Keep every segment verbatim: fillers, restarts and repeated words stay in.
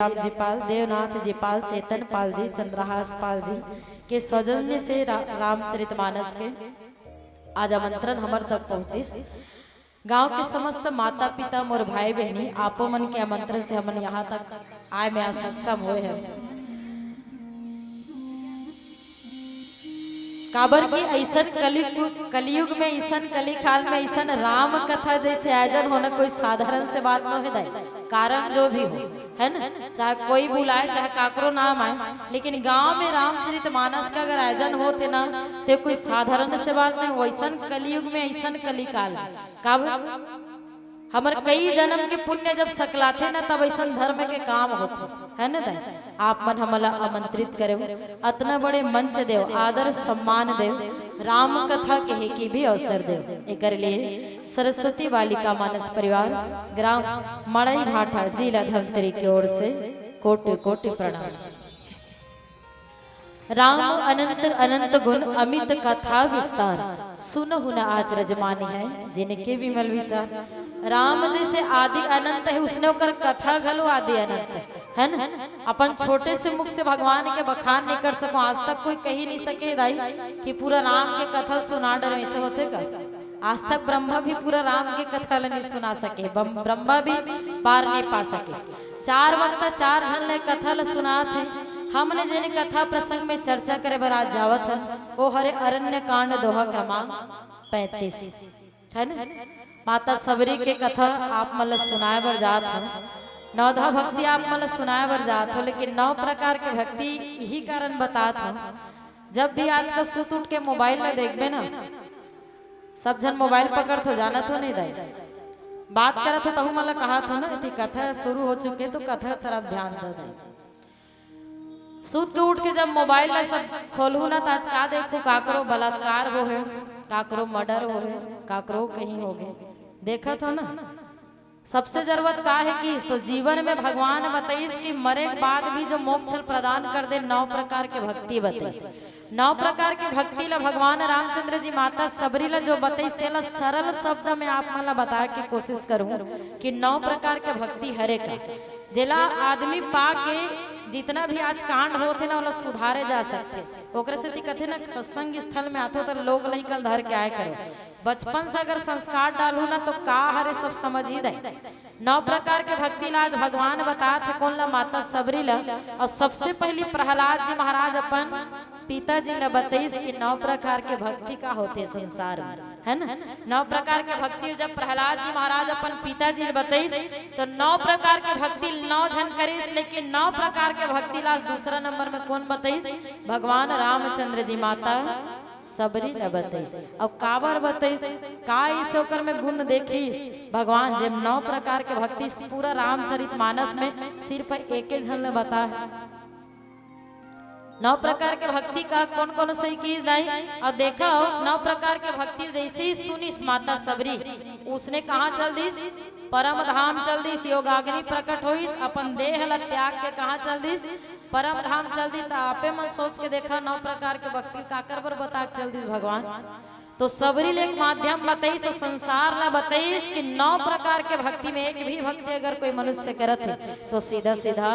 राम जी पाल, देवनाथ जी पाल, चेतन पाल जी, चंद्रहास पाल जी के सौजन्य से रा-, रामचरितमानस के आज आमंत्रण हमर तक पहुंचिस। गांव के समस्त माता पिता, मोर भाई बहनी, आपो मन के आमंत्रण से हमन यहाँ तक आए में आज सक्षम होए हैं। काबर कि अइसन कलि-, कलयुग में, अइसन कलिकाल में, अइसन राम कथा जइसे आयोजन होना कोई साधारण से बात नोहे दाई। कारण जो भी हो, है ना, चाहे कोई बुलाए, चाहे काकरो नाम आए, लेकिन गांव में रामचरित मानस का अगर आयोजन होत हे ना, ते कोई साधारण से बात नहीं। वइसन कलयुग में, अइसन कलिकाल, काबर हमर कई जन्म के पुण्य जब सकलाथे ना, तब अइसन धर्म के काम होथे, है ना दाई? आप मन हमला आमंत्रित करे हो, अतना बड़े मंच देव, आदर सम्मान देव, राम कथा कहे की भी अवसर देव। एकर लिए सरस्वती बालिका मानस परिवार, ग्राम मड़ई भाठा, जिला धमतरी के ओर से कोटि कोटि प्रणाम। राम अनंत अनंत गुण अमित कथा विस्तार, सुनहु न आज रजमानी है जिनके विमल विचार। राम जइसे आदि अनंत हे, उसने ओकर कथा घलो आदि अनंत हे, है ना? अपन छोटे से मुख से भगवान के बखान नहीं कर सको, आज तक कोई कही नहीं सके दाई कि पूरा राम के कथा सुना डरे, अइसे होथे का? आज तक ब्रह्मा भी पूरा राम के कथा ल नहीं सुना सके, बम-, ब्रह्मा भी पार नहीं पा सके। चार वक्ता चार झन ले कथा ल सुनात हे। हमने जेन कथा प्रसंग में चर्चा करे बर आज जावत हन, वो हरे अरण्य कांड दोहा क्रमांक पैंतीस, है ना? माता सबरी के कथा आप मन ल सुनाए बर जात हन। नवधा भक्ति आप मन ल सुनाए बर जात हो, लेकिन नौ प्रकार के भक्ति यही कारण बतात हो। जब भी आज का सुत उठ के मोबाइल ल देखबे ना, सब झन मोबाइल पकड़त हो, जानत हो नहीं दाई? बात करत हो, तहू मन ल कहत हो ना, कि कथा शुरू हो चुके, तो कथा तरफ ध्यान दो दाई। सुत के उठ के जब मोबाइल ल सब खोलहू ना, त आज का देखहू, काकरो बलात्कार होहे, काकरो मर्डर होहे, काकरो कहीं होगे, देखत हो ना? सबसे जरूरत का हे कि तो जीवन में भगवान बतइस कि मरे के बाद भी जो मोक्ष प्रदान कर दे, नौ प्रकार के भक्ति बतइस। नौ प्रकार के भक्ति ला भगवान रामचंद्र जी माता सबरी ला जो बतइस, तेला सरल शब्द में आप मन ला बताए के कोशिश करूं कि नौ प्रकार के भक्ति हरे का, जेला आदमी पा के जितना भी आज कांड होत हे ना, ओला सुधारे जा सकथे। ओकरे सेती कथे ना, सत्संग स्थल में आथो त लोग लइका ल धर के आए करो। बचपन से अगर संस्कार डालहू ना, तो का हरे सब समझ ही दे। नौ प्रकार के भक्ति ला आज भगवान बतात हे, कोन ला? माता सबरी ला। और सबसे पहली प्रहलाद जी महाराज अपन पिताजी ला बतइस कि नौ प्रकार के भक्ति का होथे संसार में, है ना? नौ प्रकार के भक्ति जब प्रहलाद जी महाराज अपन पिताजी ला बतइस, तो नौ प्रकार के भक्ति नौ झन करिस, लेकिन नौ प्रकार के भक्ति ला आज दूसरा नंबर में कोन बतइस? भगवान रामचंद्र जी माता सबरी ला बतइस। अउ काबर बतइस, का इस ओकर में गुण देखिस भगवान, जेम नौ प्रकार के भक्ति पूरा रामचरित मानस में सिर्फ एके झन ला बता हे। नौ प्रकार के भक्ति का कोन कोन से किस दाई? अउ देखो, नौ प्रकार के भक्ति जइसे ही सुनिस माता सबरी, उसने कहाँ चल दिस? परम धाम चल दिस। योगाग्नि प्रकट होइस, अपन देह ला त्याग के कहाँ चल दिस? परम धाम चल दिस। त आपे मन सोच के देखा, नौ प्रकार के भक्ति काकर बर बता के चल दिस भगवान। तो सबरी ले एक माध्यम बतइस, संसार ला बतइस कि नौ प्रकार के भक्ति में एक भी भक्ति अगर कोई मनुष्य करत हे, तो सीधा सीधा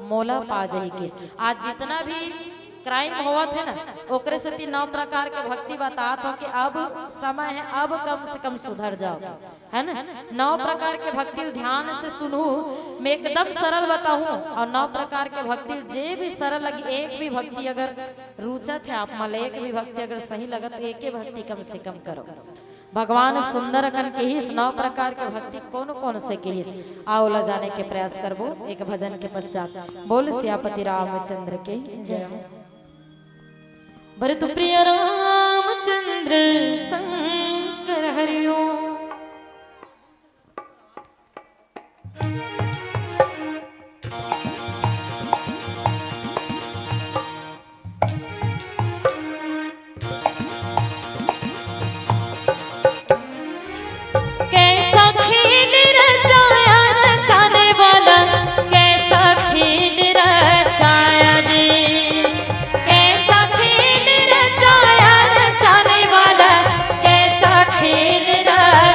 मोला पा जाही किस। आज जितना भी क्राइम होवत हे ना, ओकरे सेती नौ प्रकार के भक्ति बतात हो कि अब समय हे, अब कम से कम सुधर जाओ, है ना? नौ प्रकार के भक्ति ल ध्यान से सुनहू, मैं एकदम सरल बताहूँ। और नौ प्रकार के भक्ति ल जे भी सरल लगी, एक भी भक्ति अगर रुचत हे आप मन ल, एक भी भक्ति अगर सही लगत, तो एके भक्ति कम से कम करो। भगवान सुंदर अकन किहिस, नौ प्रकार के भक्ति कोन कोन से किहिस, आओ ला जाने के प्रयास करबो एक भजन के पश्चात। बोल सियापति रामचंद्र के जय। भरत प्रिय रामचंद्र शंकर हरिओ। कैसा खेल रचाया रचाने वाला, कैसा खेल रचाया जी, कैसा खेल रचाया रचाने वाला, कैसा खेल रचाया।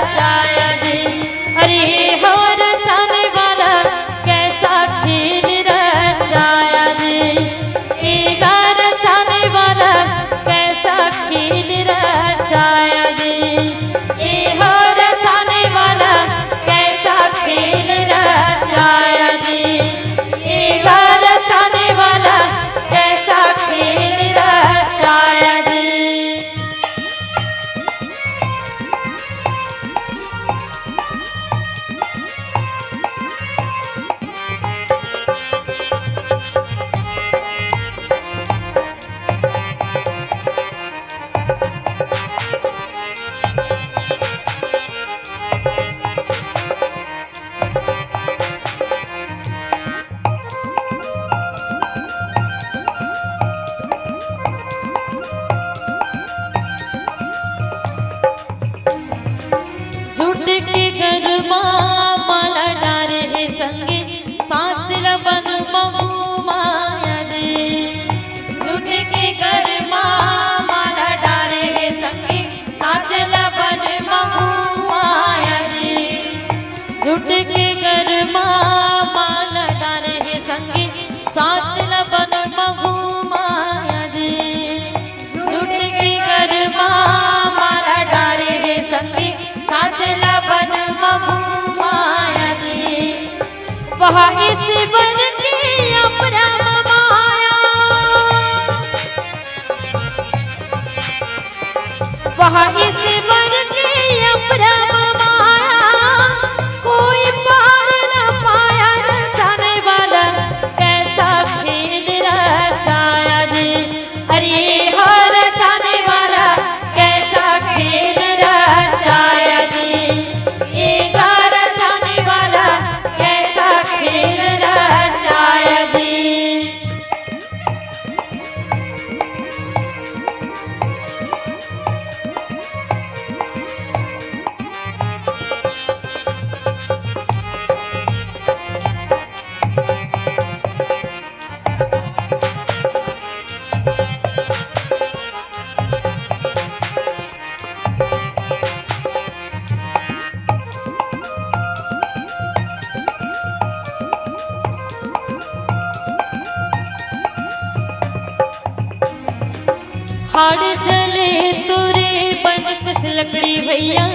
हाड़ जले तोरे बन कस लकड़ी भैया,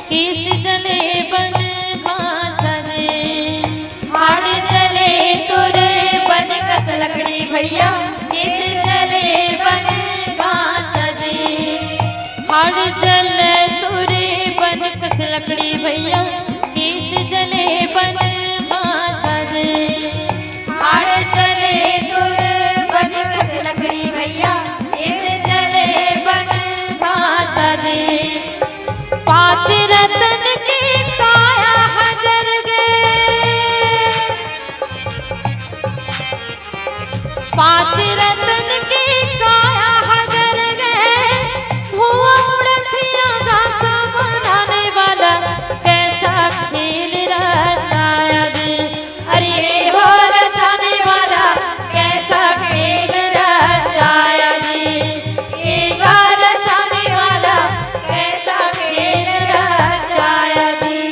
केस जले बन घास रे। हाड़ जले तोरे बन कस लकड़ी भैया, केस जले बन घास रे। हाड़ जले तोरे बन कस लकड़ी भैया, केस जले बन घास रे। हाड़ जले तोरे बन कस लकड़ी भैया, केस जले बन घास रे। पाँच रतन के काया हजर गे, पाँच रतन के काया हजर गे, धुआं उड़त आकाश बनाने वाला, कैसा खेल रचाया जी। अरे ये हो रचाने वाला, कैसा खेल रचाया जी। ये का रचाने वाला, कैसा खेल रचाया जी।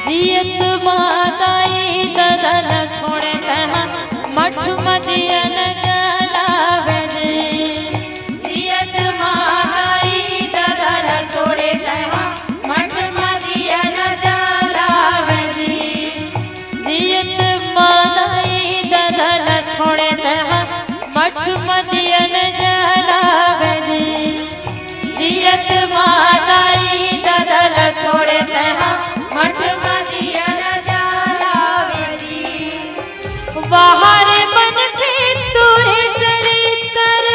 जियत माताई ददन छोड़े तहाँ, मठ मदियन जलावे जी। जियत माताई ददन छोड़े तहाँ, मठ मदियन जलावे जी। जियत माताई ददन छोड़े तहाँ, मठ मदियन जलावे जी। जियत माताई ददन छोड़े तहाँ, मठ मदियन जलावे जी। बाहर मन के तोरे चरित्र,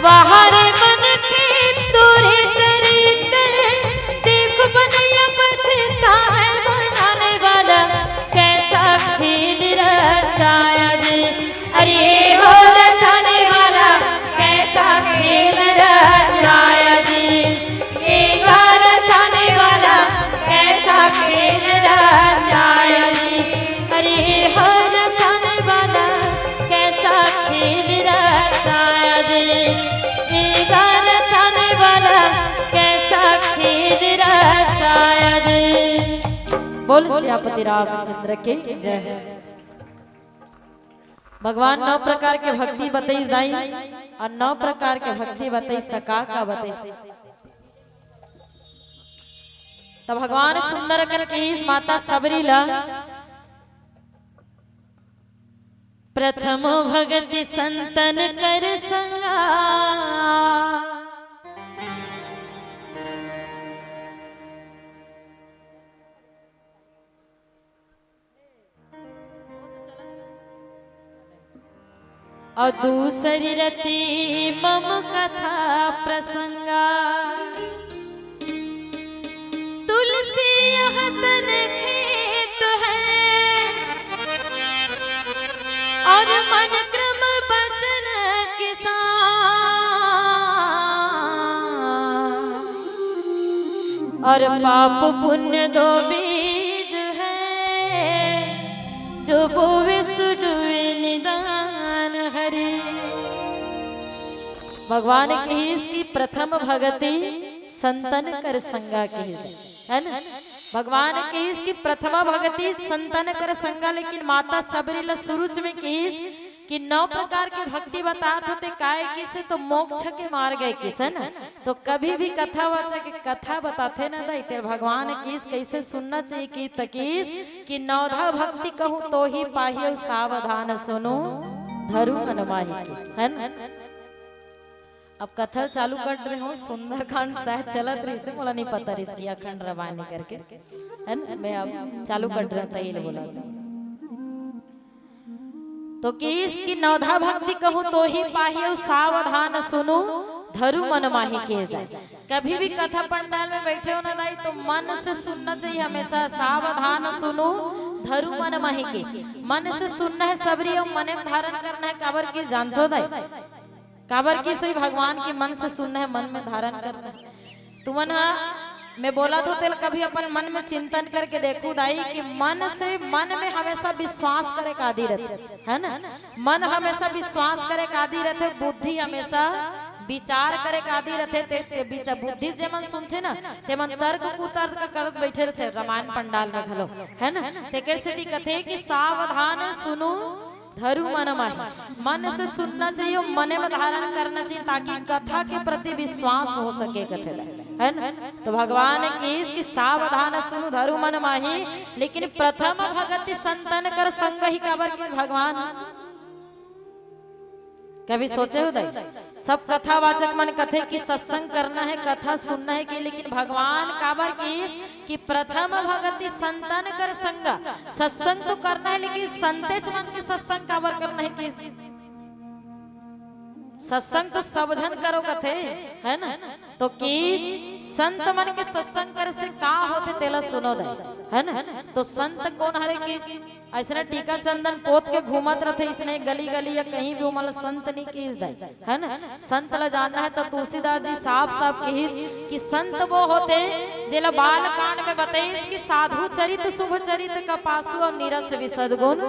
बाहर मन के तोरे चरित्र, देख बनैया पछताए बनाने वाला, कैसा खेल रचाया जी। अरे ये हो रचाने वाला, कैसा खेल रचाया जी। ये का रचाने वाला, कैसा खेल रचाया जी। अरे ये हो रचाने वाला, कैसा खेल रचाया जी। ये का रचाने वाला, कैसा खेल रचाया जी। बोल सियापति रामचंद्र की जय। भगवान नौ प्रकार के भक्ति बतइस दाई, अउ नौ प्रकार के भक्ति बतइस त का का बतइस। त भगवान सुंदर अकन कहिस माता सबरी ला, प्रथम भगति संतन कर संगा। अउ दूसरी रति मम कथा प्रसंगा। तुलसी यह तन खेत है, अउ मन क्रम बचन किसान। अउ पाप पुण्य दो बीज है, जो बोवे सो डोवे निदान हरे। भगवान कहिस कि प्रथम भगति संतन कर संगा कहिस, है ना? भगवान कहिस कि प्रथमा भगति संतन कर संगा, लेकिन माता सबरी ला सुरुच में कहिस कि नौ प्रकार के भक्ति बतात होते, काय किसे तो मोक्ष के मार्ग है किसे न। तो कभी भी कथा वाचक के कथा बताथे न दाई, तेला भगवान कहिस कैसे सुनना चाहिए कि तकीस कि नवधा भक्ति कहूँ तो ही पाही अउ सावधान सुनू धरू मन माही किस, है ना? अब कथा चालू कर रहे हो, सुंदरकांड शायद चलत रहिस हे, मोला नहीं पता रहिस कि अखंड रवानी करके, है ना? मैं अब चालू कर रहे हो, तही ले बोला था। तो किस कि नवधा भक्ति कहूँ तो ही पाही अउ सावधान सुनू धरू मन माही के दाई। कभी भी कथा पंडाल में बैठे हो ना दाई, तो मन से सुनना चाहिए हमेशा, सावधान सुनू धरु मन माही किस। मन से सुनना है सबरी अउ मने में धारण करना है। काबर किस जानथो दाई? काबर किस भगवान के मन से सुनना है, मन में धारण करना है। तुमन हा, मैं बोलत हों तेला कभी अपन मन में चिंतन करके देखहू दाई कि मन से, मन में हमेशा विश्वास करे के आदि रथे, है ना? मन हमेशा विश्वास करे के आदि रथे, बुद्धि हमेशा विचार करे के आदि रथे। ते, ते विचार, बुद्धि से जेमन सुनथे ना, तेमन तर्क कुतर्क करत बइठे रथे रामायण पंडाल में घलो, है ना? तेकर सेती कथे कि सावधान सुनु धरु मन माही। मन से सुनना चाहिए, मने में धारण करना चाहिए, ताकि कथा के प्रति विश्वास हो सके, कथे ला, है ना? तो भगवान किस कि सावधान सुनु धरु मन माही, लेकिन प्रथम भगति संतन कर संग ही। काबर के भगवान कभी सोचे हो दाई? सब कथावाचक मन कथे कि सत्संग करना है, कथा सुनना है कि, लेकिन भगवान काबर किस कि प्रथम भगति संतन कर संग। सत्संग तो करना है, लेकिन संतेच मन के सत्संग काबर करना है किस? सत्संग तो सब झन करो कथे, है ना? तो किस संत मन के सत्संग करे से का होथे, तेला सुनो दाई, है ना? तो संत कोन हरे किस? अइसने टीका चंदन पोत के घूमत रथे, अइसने गली गली या कहीं भी ओमन ला संत नहीं किस दाई, है ना? संत ला जानना है तो तुलसीदास जी साफ साफ किहिस कि संत वो होथे, जेला बाल कांड में बताइस कि साधु चरित शुभ चरित का पासु अउ निरस विशद गुण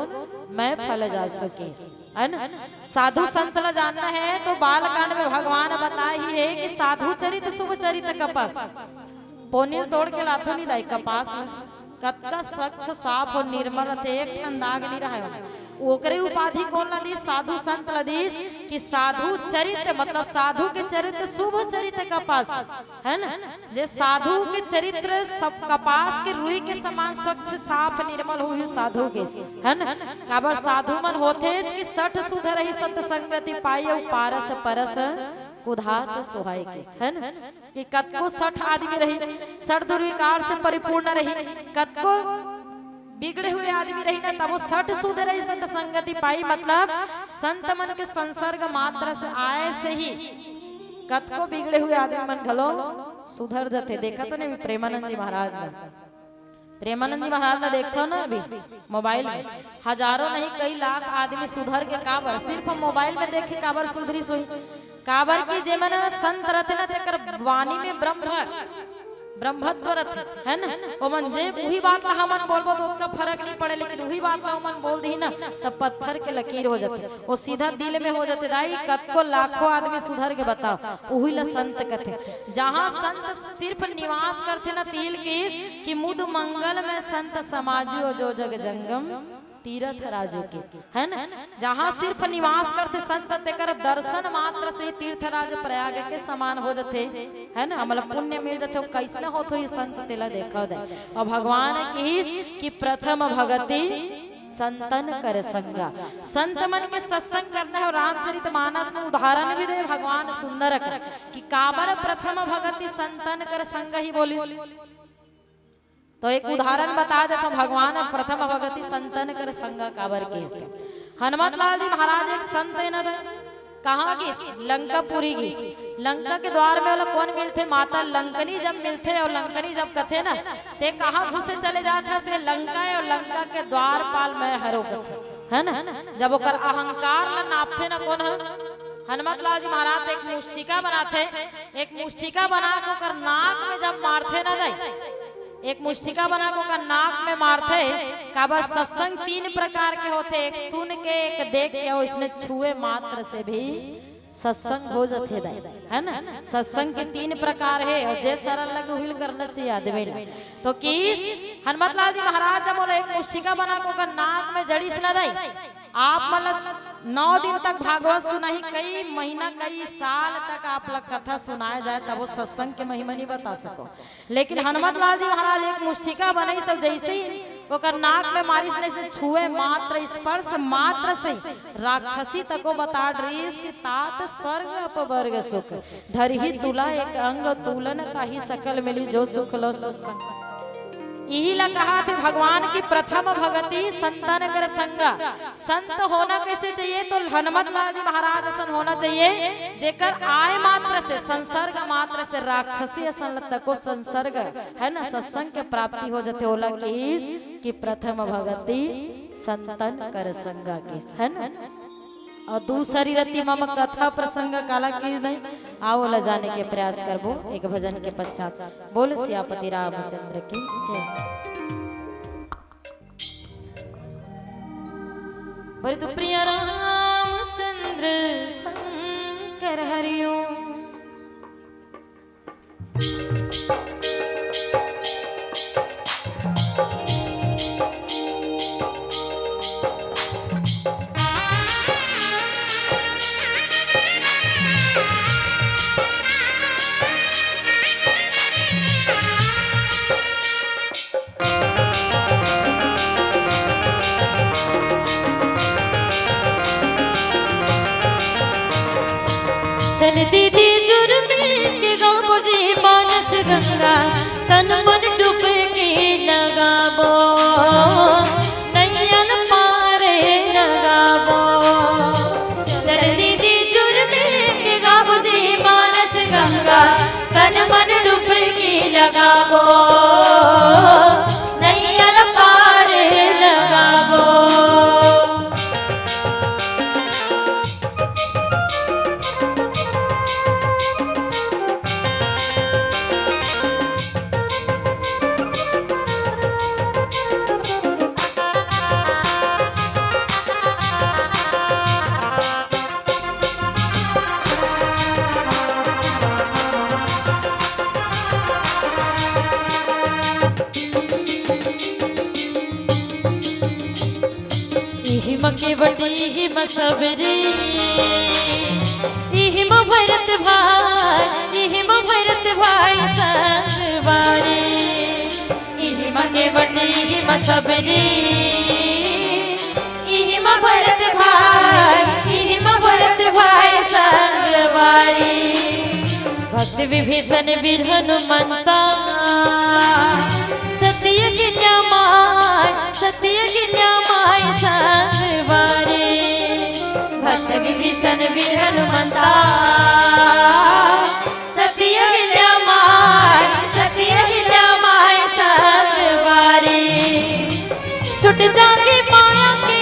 मैं फल जासु किहिस, है ना? साधु संत ला जानना है तो बाल कांड में भगवान बताए ही है कि साधु चरित शुभ चरित का पासु। पोनिल तोड़ के लाथो नहीं दाई कपास में, कतका स्वच्छ, साफ अउ निर्मल रथे, एक ठन दाग नहीं रहे। ओकरे उपाधि कोन ला दिस? साधु संत ला दिस कि साधु चरित, मतलब साधु के चरित शुभ चरित कपास, है ना? जे साधु के चरित्र सब कपास के रुई के समान स्वच्छ, साफ, निर्मल होही साधु के, है ना? काबर साधु मन होथे कि सठ सुधरही सत संगति पाई अउ पारस परस कुधात सुहाई के, है ना? कि कतको सठ आदमी रही, सठ दुर्विकार से परिपूर्ण रही, कतको बिगड़े हुए आदमी रही ना, तब वो सठ सुधरही सत संगति पाई, मतलब संत मन के संसर्ग मात्र से आए से ही कतको बिगड़े हुए आदमी मन घलो सुधर जथे। देखा तो नहीं प्रेमानंद जी महाराज ला? प्रेमानंद जी महाराज ला देखथव ना अभी मोबाइल में, हजारों नहीं कई लाख आदमी सुधर के। काबर? सिर्फ मोबाइल में देख के काबर सुधरिस होही? काबर कि जेमन संत रथे ना, तेकर वाणी में ब्रह्म, ब्रह्मत्व रथे, है ना? ओमन जे उही बात ला हमन बोलबो तो ओतका फरक नहीं पड़े, लेकिन उही बात ला ओमन बोल दिही ना, तब पत्थर के लकीर हो जाथे, वो सीधा दिल में हो जाथे। दाई, कतको लाखों आदमी सुधर के बताओ, उही ला संत कथे। जहाँ संत सिर्फ निवास करथे ना, तिल किस कि मुद मंगल में संत समाजो जो जग जंगम तीरथ राजो किस, है ना? जहाँ सिर्फ निवास करथे संत, तेकर दर्शन मात्र से तीर्थराज प्रयाग के समान हो जथे, है ना? मतलब पुण्य मिल जथे। कइसने होत होही संत, तेला देखव दाई। अउ भगवान किहिस कि प्रथम भगति संतन कर संगा, संत मन के सत्संग करना है। अउ रामचरित मानस में उदाहरण भी दे भगवान सुंदर कर कि काबर प्रथम भगति संतन कर संग ही बोलिस। तो एक उदाहरण बता देथव, भगवान प्रथम भगति संतन कर संग काबर किहिस। हनुमत लाल जी महाराज एक संत हे ना, कहाँ गिस? लंकापुरी गिस। लंका के द्वार में ओला कोन मिलथे? माता लंकनी जब मिलथे, अउ लंकनी जब कथे ना, ते कहाँ घुसे चले जात हस? लंका हे, अउ लंका के द्वारपाल मैं हरों कथे, है ना? जब ओकर अहंकार ला नापथे ना कोन ह, हनुमत लाल जी महाराज एक मुस्टिका बनाथे, एक मुस्टिका बना के ओकर नाक में जब मारथे ना दाई, एक मुस्टिका बना के ओकर नाक में मारथे, काबर सत्संग तीन प्रकार के होथे, एक सुन के, एक देख के, अउ इसने छुए मात्र से भी सत्संग हो जथे दाई, है ना? सत्संग के तीन प्रकार हे, अउ जे सरल लगे उहिल करना चाहिए आदमी ला। तो किस हनुमत लाल जी महाराज जब बोले एक मुस्टिका बना के ओकर नाक में जड़िस ना दाई, आप मन ला नौ दिन तक भागवत सुनाही, कई महीना, कई साल तक आप ला कथा सुनाया जाए, तब वो सत्संग के महिमा नहीं बता सको। लेकिन हनुमत लाल जी महाराज एक मुस्टिका बनाइस, सब जैसे ही ओकर नाक में मारिस, नहीं से छुए मात्र, स्पर्श मात्र से राक्षसी तको बता डरिस कि तात स्वर्ग अपवर्ग सुख, धरही तुला एक अंग तूलन, ताही सकल मिली जो सुख लो सत्संग। इही ला कहाथे भगवान की प्रथम भगति संतन कर संग। संत होना कइसे चाहिए? तो हनुमत लाल जी महाराज असन होना चाहिए, जेकर आय मात्र से, संसर्ग मात्र से राक्षसी असन ल तको संसर्ग, है ना, सत्संग के प्राप्ति हो जाथे। ओला किहिस कि प्रथम भगति संतन कर संग किहिस, है ना। अउ दूसरी रति मम कथा प्रसंग काला किहिस नहीं, आओ ओला जाने के प्रयास करबो एक भजन के पश्चात। बोल सियापति रामचंद्र की जय। बोले तो प्रिय रामचंद्र शंकर हरिओम। चल दीदी जुर्मी के गाबो जी मानस गंगा, तन मन डुबकी लगाबो, नैया ल पार लगाबो। चल दीदी जुर्मी के गाबो जी मानस गंगा, तन मन डुबकी लगाबो, नैया ल पार लगाबो। इहिमा केवटी, इहिमा सबरी, इहिमा भरत भाई, इहिमा भरत भाई संगवारी। इहिमा केवटी, इहिमा सबरी, इहिमा भरत भाई, इहिमा भरत भाई संगवारी। भक्त विभीषण वीर हनुमंता, सती अहिल्या माय, सती अहिल्या माय संगवारी। भक्त विभीषण वीर हनुमंता, सती अहिल्या माय, सती अहिल्या माय संगवारी। छुट जागे माया के,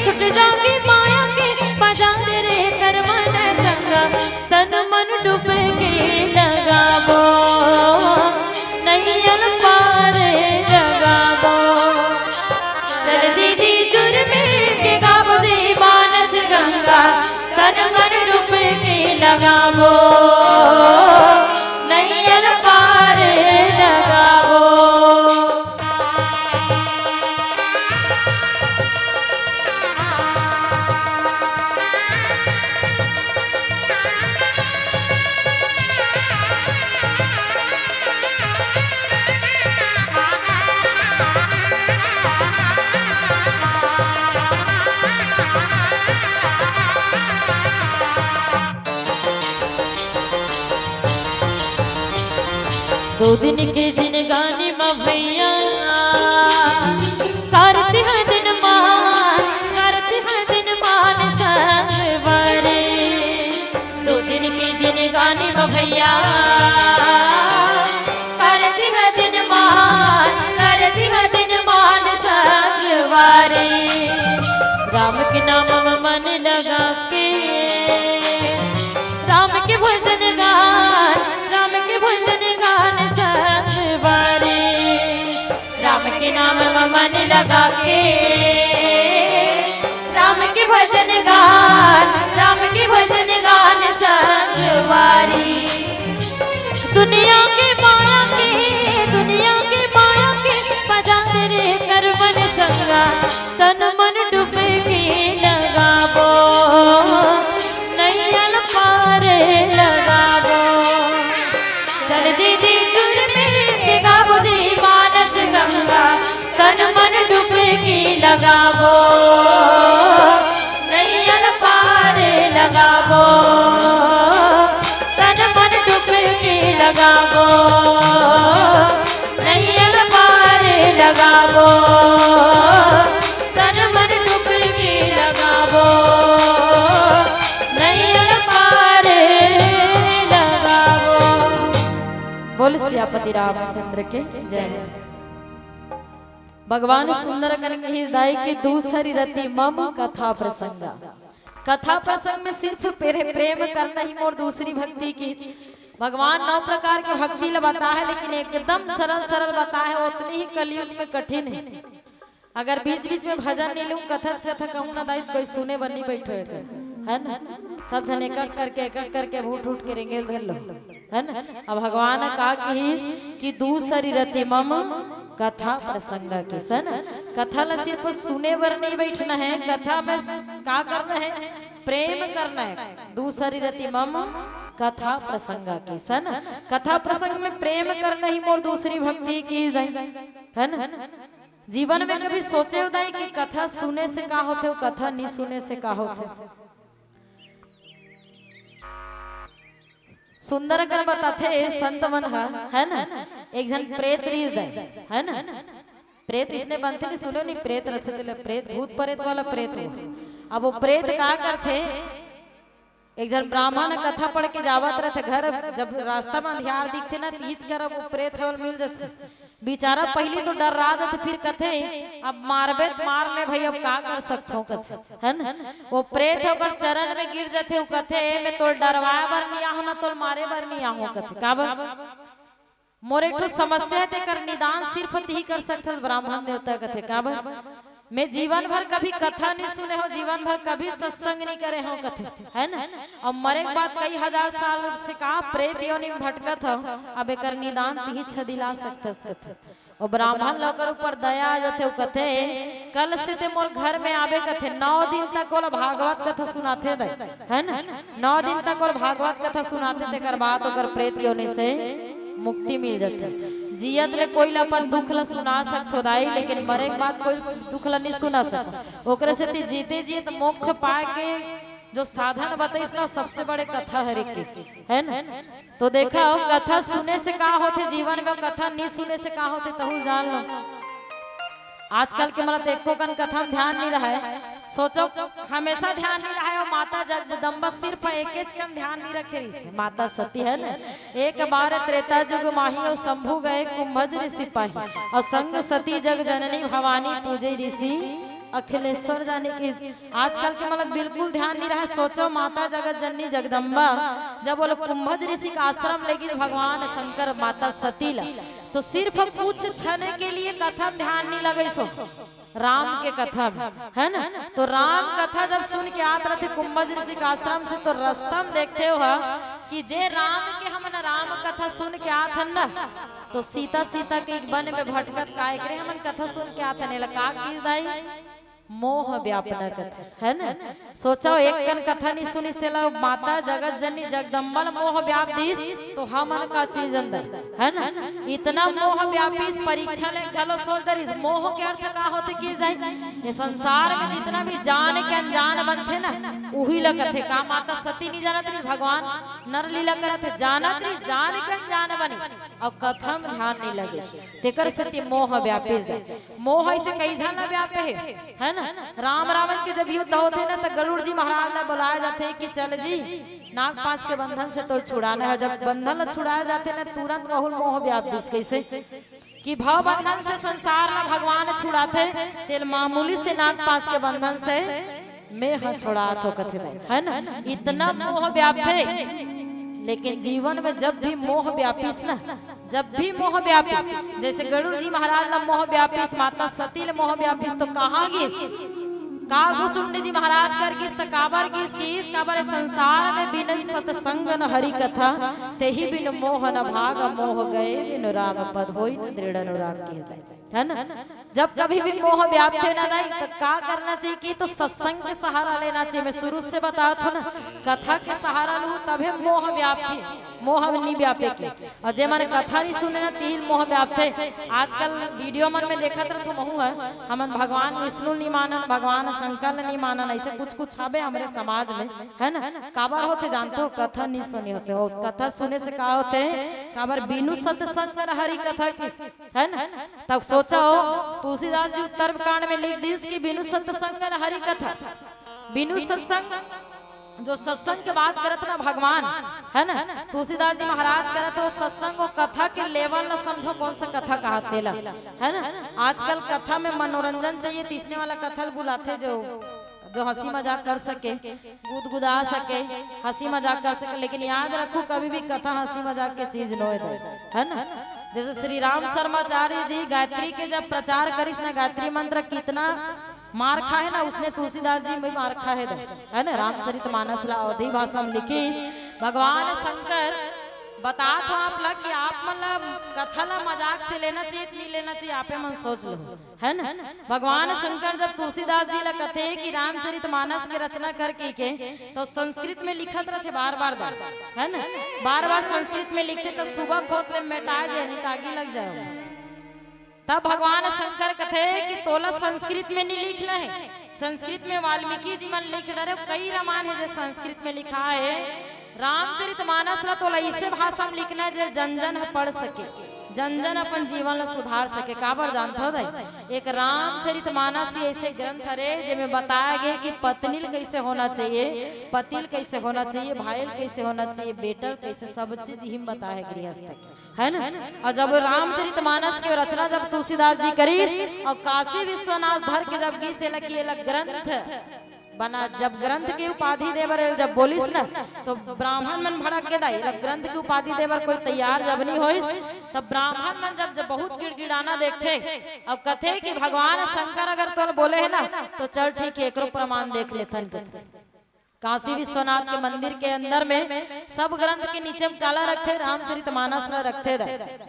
छुट जागे माया के, बाजार रे कर मन चंगा, तन मन डुबकी लगाबो, नैया ल पार लगाबो। चल दीदी जुर्मी के गाबो जी मानस गंगा, तन मन डुबकी लगाबो, नैया ल पार लगाबो। दो दिन के जिनगानी म भैया, करत ह दिन मान, करत ह दिन मान संगवारी। दो दिन के जिनगानी म भैया, करत ह दिन मान, करत ह दिन मान संगवारी। राम के नाम म मन लगा के, राम के भजन गान, राम के भजन गान संगवारी। राम के नाम म मन लगा के, राम के भजन गान, राम के भजन गान संगवारी। दुनिया के माया के, दुनिया के माया के, बाजार रे कर मन चंगा, तन मन डुबकी लगाबो, नैया ल पार लगाबो। चल दीदी जुर्मी के गाबो जी मानस गंगा, तन मन डुबकी लगाबो, नैया ल पार लगाबो। तन मन डुबकी लगाबो, नैया ल पार तन मन डुबकी लगावो, नैया पार लगावो। बोल सियापति रामचंद्र के जय। भगवान सुंदर कन कहिस दाई कि दूसरी रति मम कथा प्रसंगा। कथा प्रसंग में सिर्फ प्रे-, प्रेम करना ही मोर दूसरी भक्ति किहिस। भगवान नौ प्रकार के भक्ति ला बताहे, लेकिन एकदम सरल सरल बताहे, ओतनी ही कलयुग में कठिन हे। अगर बीच बीच में भजन नहीं लूं, कथा कथा कहूं ना दाई, कोई सुने बर नहीं बैठे हे, है ना? सब झन एक एक करके, एक एक करके अब उठ उठ के रेंगेल धर लो, है ना? अब भगवान का कहिस कि दूसरी रति मम कथा प्रसंग के सन कथा ला सिर्फ सुने बर नहीं बैठना है, कथा में का करना है? प्रेम करना है। दूसरी रति मम कथा प्रसंग के सन कथा प्रसंग में प्रेम करना ही मोर दूसरी भक्ति किहिस दाई, है ना? जीवन में कभी सोचे हो दाई कि कथा सुने से का होथे, कथा नहीं सुने से का होथे? सुंदर कर बताथे संत मन ह, है ना? एक झन प्रेत रिहिस दाई, है ना? प्रेत इसने बनथे नहीं, सुने नहीं, प्रेत रथे तेला, प्रेत भूत प्रेत वाला प्रेत हो। अब वो प्रेत का करथे? एक झन ब्राह्मण कथा पढ़ के जावत रथे घर, जब रास्ता में अंधियार दिखथे ना, तीच कर वो प्रेत हवल मिल जाथे। बेचारा पहली तो डर्रा जाथे, फिर कथे, "अब मारबे त मार ले भाई, अब का कर सकथो," कथे, है ना? वो प्रेत ओकर चरण में गिर जाथे, वो कथे, "मैं तोल डरवाए बर नहीं आहूं ना तोल मारे बर नहीं आहूं," कथे। काबर? "मोर एक ठो समस्या है, तेकर निदान सिर्फ तिही कर सकथस ब्राह्मण देवता," कथे। काबर? "मैं जीवन भर कभी कथा नहीं सुने हो, जीवन भर कभी सत्संग नहीं करे हो," कथे, है ना? अब मरे के बाद कई हजार साल से का प्रेत योनि में भटकत हो, अब एकर निदान तिही छदिला सकथस, कथे। वो ब्राह्मण ला ओकर ऊपर दया आ जाथे, वो कथे, "कल से ते मोर घर में आबे," कथे, "नौ दिन तक ओला भागवत कथा सुनाथे दाई," है ना? "नौ दिन तक ओला भागवत कथा सुनाथे, तेकर बाद ओकर प्रेत योनि से मुक्ति मिल जाथे।" जियत ले कोई ला अपन दुख ला सुना सकथो दाई, लेकिन मरे के बाद कोई दुख ला नहीं सुना सकथो। ओकरे सेती जीते जियत मोक्ष पाए के जो साधन बताइस ना, सबसे बड़े कथा हरे किस, है ना? तो देखा हो, कथा सुने से का होथे जीवन में, कथा नहीं सुने से का होथे, तहू जान लो। आजकल के मन ल तो एको कन कथा में ध्यान नहीं रहे। सोचो, हमेशा ध्यान नहीं रहे, और माता जगदम्बा सिर्फ एकेच कन ध्यान नहीं रखे रहिस, माता सती, है ना? "एक बार त्रेता जुग माही, और शंभु गए कुंभज ऋषि पाही, और संग सती जग जननी भवानी, पूजे ऋषि अखिलेश्वर जानी की।" आजकल के मन ल बिल्कुल ध्यान नहीं रहे। सोचो, माता जगत जननी जगदम्बा जब वो लोग कुंभज ऋषि का आश्रम लेगी भगवान शंकर माता सती ला, तो सिर्फ कुछ क्षण के लिए कथा में ध्यान नहीं लगे सो राम के कथा में, है ना? तो राम कथा जब सुन के आत रथे कुंभज ऋषि का आश्रम से, तो रस्ता में देखते हो कि जे राम के हमन राम कथा सुन के आत हन ना, तो सीता, सीता के एक वन में भटकत काय करे हमन कथा सुन के आत हन, एला का किहिस दाई? मोह व्यापना कथे, है ना? सोचो, एक कन कथा नहीं सुनिस, तेला माता जगत जननी जगदम्बा ल मोह व्याप दिस, तो हमन का चीज अंदर, है ना? इतना मोह व्यापिस, परीक्षा ले घलो सोच डरिस। मोह के अर्थ का होथे कि जाई, ये संसार में जितना भी जान के अनजान बनथे ना, उही ल कथे। का माता सती नहीं जानत रही भगवान नर लीला करत हे? जानत रही, जान के अनजान बनिस, और कथा में ध्यान नहीं लगे, तेकर सेती मोह व्यापिस। मोह ऐसे कई झन ला व्यापे हे, है ना? राम रावण के जब युद्ध होथे ना, तो गरुड़ जी महाराज ला बुलाया जाथे कि चल जी, नागपाश के बंधन से तो छुड़ाना है। जब बंधन ला छुड़ाया जाथे ना, तुरंत कहूल मोह व्याप दिस। कैसे? कि भव बंधन से संसार ला भगवान छुड़ाथे, तेल मामूली से नागपाश के बंधन से मैं ह छुड़ात हो कथे दाई, है ना? इतना मोह व्यापे। लेकिन जीवन में जब भी मोह व्यापिस ना, जब भी मोह व्यापिस, जैसे गरुड़ जी महाराज ला मोह व्यापिस, माता सती ला मोह व्यापिस, तो कहाँ गिस? का भुसुंडी जी महाराज कर गिस, त काबर गिस? गिस काबर? संसार में बिन सत्संग न हरि कथा, तेहि बिन मोह न भाग, मोह गए बिन राम पद, होई न दृढ़ अनुराग, गिस दाई, है ना? जब कभी भी मोह व्यापथे ना दाई, तो का करना चाहिए कि तो सत्संग के सहारा लेना चाहिए। मैं शुरू से बतावत हूँ ना, कथा के सहारा लू तभे मोह व्यापथे। मोह नी व्यापे के। अउ जे मन कथा नी सुने ना, तिही ल मोह व्यापथे। आजकल वीडियो मन में देखत रथो महू ह, हमन भगवान विष्णु ल नी मानन, भगवान शंकर ल नी मानन, अइसे कुछ कुछ हाबे हमरे समाज में, है ना? काबर होथे जानथो? कथा नी सुने से। अउ कथा सुने से का होथे? काबर बिनु सत्संग न हरि कथा की, है ना? तब सोचो, तुलसीदास जी उत्तर कांड में लिख दिस कि बिनु सत्संग न हरि कथा, बिनु सत्संग, जो सत्संग के बात करत ना भगवान, है ना? तुलसीदास जी महाराज करत हो सत्संग अउ कथा के लेवल ला समझो, कौन सा कथा कहाथे ला, है ना? आजकल कथा में मनोरंजन चाहिए, त इसने वाला कथा ल बुलाथे जो, जो हंसी मजाक कर सके, गुदगुदा सके, हंसी मजाक कर सके। लेकिन याद रखो, कभी भी कथा हंसी मजाक के चीज नोहे दे, है ना? जैसे श्री राम शर्माचार्य जी गायत्री के जब प्रचार करिस ना, गायत्री मंत्र कितना मार खाहे ना, उसने तुलसीदास जी भी मार खाहे दे, है ना? रामचरित मानस ला अवधी भाषा में लिखिस। भगवान शंकर, बतात हो आप ला कि आप मन ला कथा ला मजाक से लेना चाहिए, नहीं लेना चाहिए, आपे मन सोच लो, है ना? भगवान शंकर जब तुलसीदास जी ला कथे कि रामचरित मानस के रचना कर कहिके, तो संस्कृत में लिखत रथे बार बार, है ना? बार बार संस्कृत में लिखथे, तो सुबह खोत ले मेटा जाए, नहीं तो आगी लग जाए। तब भगवान शंकर कथे कि तोला संस्कृत में नहीं लिखना है, संस्कृत में वाल्मीकि जी मन लिख डरे, कई रामायण है जो संस्कृत में लिखा है। रामचरित मानस ला तोला इसे भाषा में लिखना है जे जन जन ह पढ़ सके, जन जन अपन जीवन ला सुधार सके। काबर जानथो दे, एक रामचरित मानस ही ऐसे ग्रंथ हरे जेमे बताया गया कि पत्नी ल कैसे होना चाहिए, पति ल कैसे होना चाहिए, भाई ल कैसे होना चाहिए, बेटा ल कैसे, सब चीज ही बताया है गृहस्थ के। है ना? अउ जब रामचरित मानस के रचना जब तुलसीदास जी करिस अउ काशी विश्वनाथ धर के जब गिस एला कि एला ग्रंथ बना, जब ग्रंथ के उपाधि दे बर जब बोलिस ना, तो ब्राह्मण मन भड़क गे दाई, एला ग्रंथ के उपाधि दे बर कोई तैयार जब नहीं होइस, तब ब्राह्मण मन जब, जब बहुत गिड़गिड़ाना देखथे अउ कथे कि भगवान शंकर अगर तोर बोले है ना, तो चल ठीक है, एकरो प्रमाण देख लेथन कथे। काशी विश्वनाथ के मंदिर के अंदर में सब ग्रंथ के नीचे में काला रखथे, रामचरित मानस ला रखथे दे,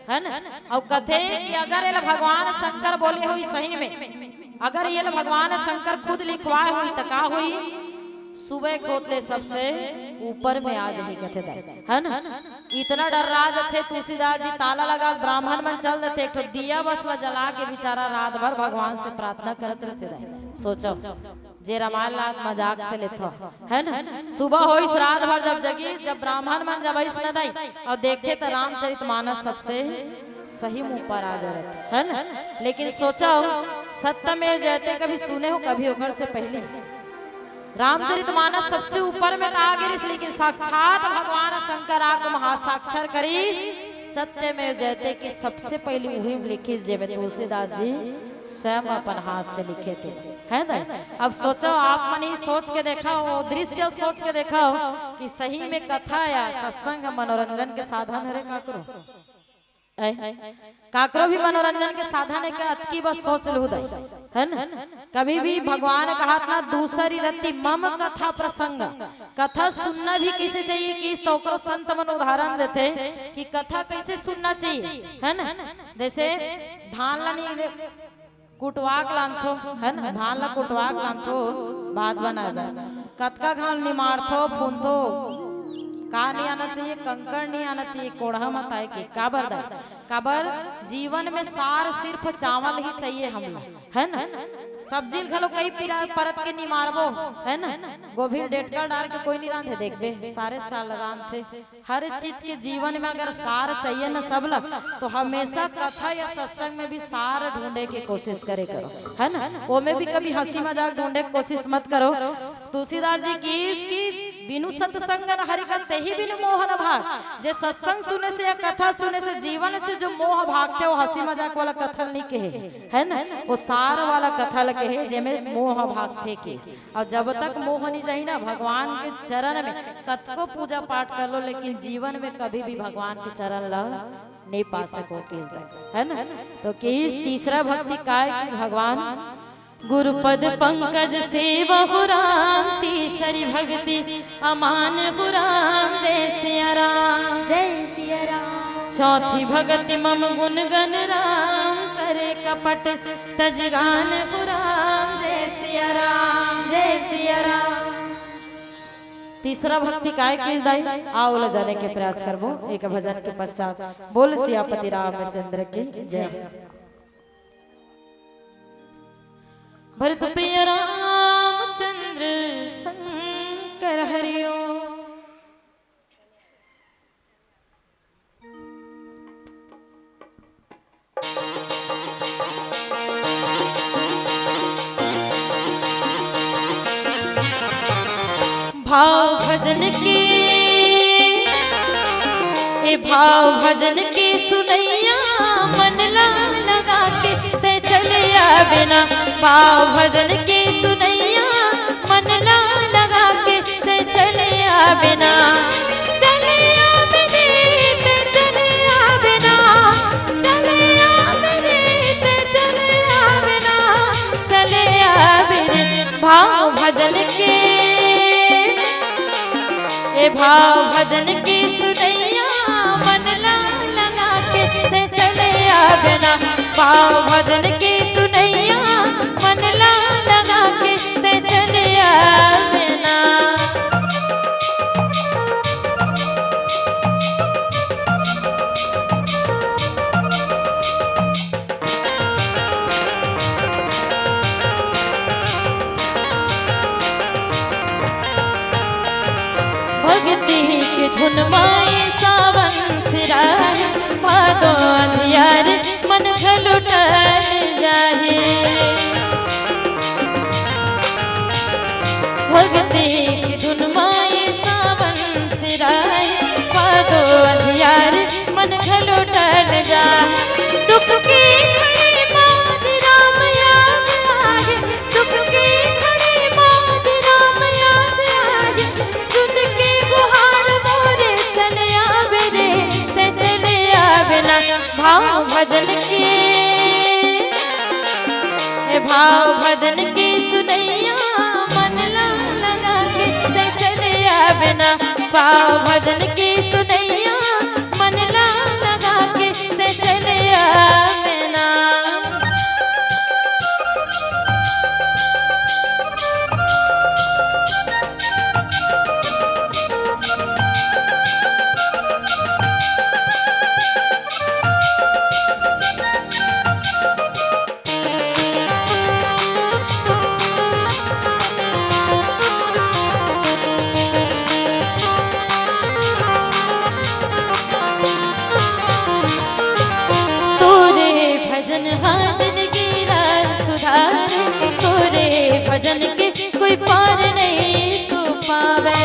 है ना? अउ कथे कि अगर एला भगवान शंकर बोले होई सही में, अगर ये भगवान शंकर खुद लिखवाए होई त का होई? सुबह खोत ले सबसे ऊपर में आ जाही कथे दे, है ना? इतना डर राज थे, तुलसीदास जी ताला लगा, ब्राह्मण मन चल देथे, एक ठो दिया बस ला जला के बेचारा रात भर भगवान से प्रार्थना करत रहथे दे। सोचो, जे रामायण ला मजाक से लेथो, है ना? सुबह होइस, रात भर जब जगिस, जब ब्राह्मण मन जब आइस न दाई, अउ देखे त रामचरित मानस सबसे सही मुंह पर आ जाए, है ना? लेकिन सोचो, सत्यमेव जयते कभी सुने हो, कभी ओकर से पहले रामचरित मानस सबसे ऊपर में त आ गिरिस, लेकिन साक्षात भगवान शंकर आके महासाक्षर करिस, सत्यमेव जयते कि सबसे पहले उही में लिखिस, जेमे तुलसीदास जी स्वयं अपन हाथ से लिखे थे, है ना? अब सोचो, आप मन ही सोच के देखो, वो दृश्य सोच के देखो कि सही में कथा या सत्संग मनोरंजन के साधन हरे काकरो? ऐ, काकरो भी मनोरंजन के साधन है का? अतकी बस सोच लू दई, है ना? कभी भी भगवान कहत ना, दूसरी रति मम कथा प्रसंग, कथा सुनना भी कैसे चाहिए कि तो ओकरो संत मन उदाहरण देथे कि कथा कैसे सुनना चाहिए, है ना? जैसे धान ला नहीं कुटवाक लानथो, है ना? धान ला कुटवाक लानथो, भात बनाए बर। कतका घाल निमारथो, फूनथो, का नहीं आना चाहिए? कंकड़ नहीं आना चाहिए, कोड़हा मत आए के। काबर दई? काबर जीवन में सार सिर्फ चावल ही चाहिए हमला, है ना? सब्जी ल घलो कई पिरा परत के निमारबो, है ना? गोभी ल डेटकल डार के कोई नहीं रांधे, देखबे, सारे साल रांधथे। हर चीज के जीवन में अगर सार चाहिए ना सब ला, तो हमेशा कथा या सत्संग में भी सार ढूंढे के कोशिश करे करो, है ना? ओमे भी कभी हंसी मजाक ढूंढे के कोशिश मत करो। तुलसीदास जी किहिस कि बिनु सत्संग न हरि कथा, तेहि बिनु मोह न भाग। जे सत्संग सुने से या कथा सुने से जीवन से जो मोह भागथे, वो हंसी मजाक वाला कथा ल नहीं कहे, है ना? वो सार वाला कथा ल कहे, जेमे मोह भागथे के। अउ जब तक मोह नहीं जाही ना भगवान के चरण में, कतको पूजा पाठ कर लो, लेकिन जीवन में कभी भी भगवान के चरण ला नहीं पा सको के, है ना? तो किहिस तीसरा भक्ति काय कि भगवान गुरुपद पंकज सेवहु राम, तीसरी भक्ति अमानहु राम, जय सिया राम। जय सिया राम। चौथी भगति मम गुण गन राम, करे कपट तज गानहु राम, जय सिया राम, जय सिया राम। तीसरा भक्ति काय के दाई, आओ ओला जाने के प्रयास करबो एक भजन के पश्चात। बोल सियापति रामचंद्र की जय। भरत प्रिय रामचंद्र शंकर हरिओ। भाव भजन के, ए भाव भजन के सुनैया, मन ला लगा के तै चले आबे ना। भाव भजन के सुनैया, मन ला लगा के तै चले आबे ना। चले आबे रे, तै चले आबे ना। चले आबे रे, तै चले आबे ना। चले आबे रे, भाव भजन के, ए भाव भजन के सुनैया, मन ला लगा के तै चले आबे ना। भाव भजन के सुनैया, मन ला लगा के तै चले आबे ना। भक्ति के धुन माए सावन सिराए, भादो अंधियार मन घलो टल जाहे। भक्ति के धुन माए सावन सिराए, भादो अंधियार मन घलो टल जाए। दुख की घड़ी मा राम याद आए, दुख की घड़ी मा राम याद आए। सुन के गुहार मोरे चले आबे रे, तै चले आबे ना। भाव भजन के, ए भाव भजन के सुनैया, मन ला लगा के तै चले आबे ना। भाव भजन के सुनैया, मन ला लगा के तै चले आबे ना। तोरे भजन हा जिनगी ला सुधारे, तोरे भजन के कोई पार नहीं तो पावे।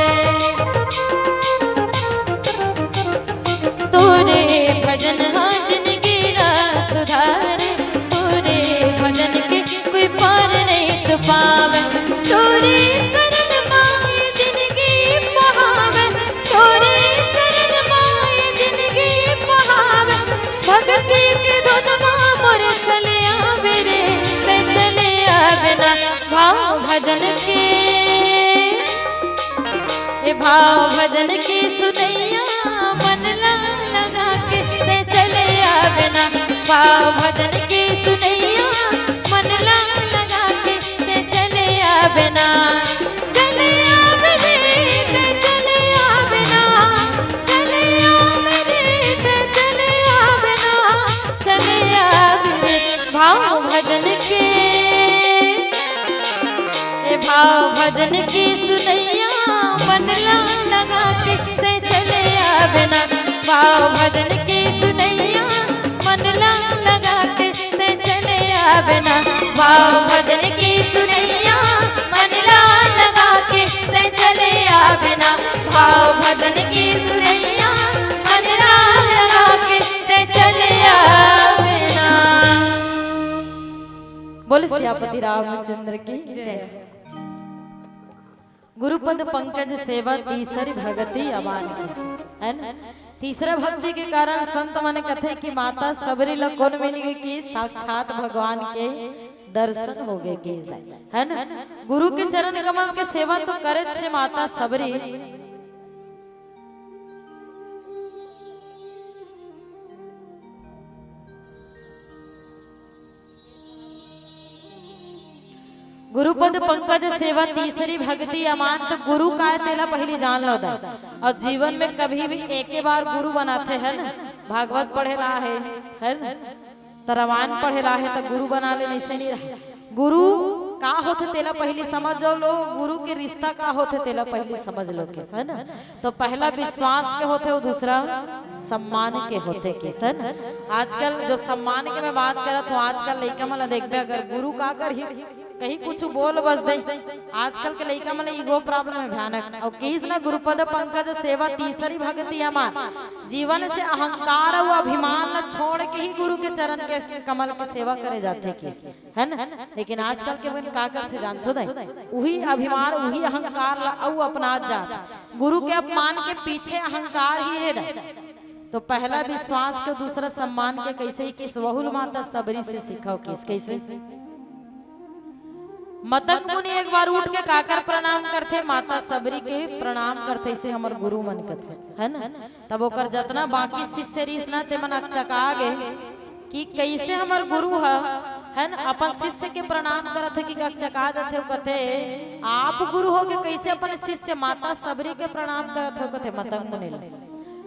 तोरे भजन हा जिनगी ला सुधारे, तोरे भजन के कोई पार नहीं तो पावे। तोरे शरण माए जिनगी पहावे, तोरे शरण माए जिनगी पहावे। भक्ति के धुन मा मोर चले आबे रे, तै चले आबे ना। भाव भजन के, ए भाव भजन के सुनैया, मन ला लगा के तै चले आबे ना। भाव भजन के सुनैया, मन ला लगा के तै चले आबे ना। चले आबे रे, तै चले आबे ना। चले आबे रे, तै चले आबे ना। चले आबे रे, भाव भजन के, ए भाव भजन के सुनैया, मन ला लगा के तै चले आबे ना। भाव भजन के सुनैया, मन ला लगा के तै चले आबे ना। भाव भजन के सुनैया, मन ला लगा के तै चले आबे ना। भाव भजन के सुनैया, मन ला लगा के तै चले आबे ना। बोल सियापति रामचंद्र की जय। गुरुपद पंकज सेवा तीसरी भगति अबान की, है ना? तीसरा भक्ति के कारण संत मन कथे कि माता सबरी ल कोन मिल गे कि साक्षात भगवान के दर्शन हो गए कि, है ना? गुरु के चरण कमल के सेवा तो करे छे माता सबरी, गुरुपद पंकज सेवा तीसरी भक्ति अमान। त गुरु काय तेला पहिली जान लो दा। अउ जीवन में कभी भी एके बार गुरु बनाथे, है ना? भागवत पढ़े ला हे, है ना? त रामायण पढ़े ला हे त गुरु बना ले, नइसे नहीं रहा। गुरु का होथे तेला पहिली समझ जाओ लो, गुरु के रिश्ता का होथे तेला पहिली समझ लो किस, है ना? तो पहला विश्वास के होथे, वो दूसरा सम्मान के होथे किस, है ना? आजकल जो सम्मान के मैं बात करत हूँ, आजकल लइका मन ला देखबे, अगर गुरु का करही, कहीं कुछ बोल बस दे। आजकल के लइका मन ला ईगो प्रॉब्लम है भयानक। अउ किस ना, गुरुपद पंकज सेवा तीसरी भक्ति अमान। जीवन से अहंकार अउ अभिमान ला छोड़ के ही गुरु के चरण के कमल के सेवा करे जाथे किस, है ना? लेकिन आजकल के मन का करथे जानथो दाई? उही अभिमान, उही अहंकार ला अउ अपनात जात। गुरु के अपमान के पीछे अहंकार ही है दाई। तो पहला विश्वास के, दूसरा सम्मान के। कइसे किस, वहू ल माता सबरी से सीखव किस, कइसे? मतंग मुनि एक बार उठ के काकर प्रणाम करथे, माता सबरी के प्रणाम करथे, इसे हमर गुरु मन कथे, है ना? तब ओकर जतना बाकी शिष्य रिस ना, ते मन अकचका गे कि कइसे हमर गुरु ह, है ना, अपन शिष्य के प्रणाम करत हे कि अकचका जथे। कथे, आप गुरु हो के कइसे अपन शिष्य माता सबरी के प्रणाम करत हो? कथे मतंग मुनि ल।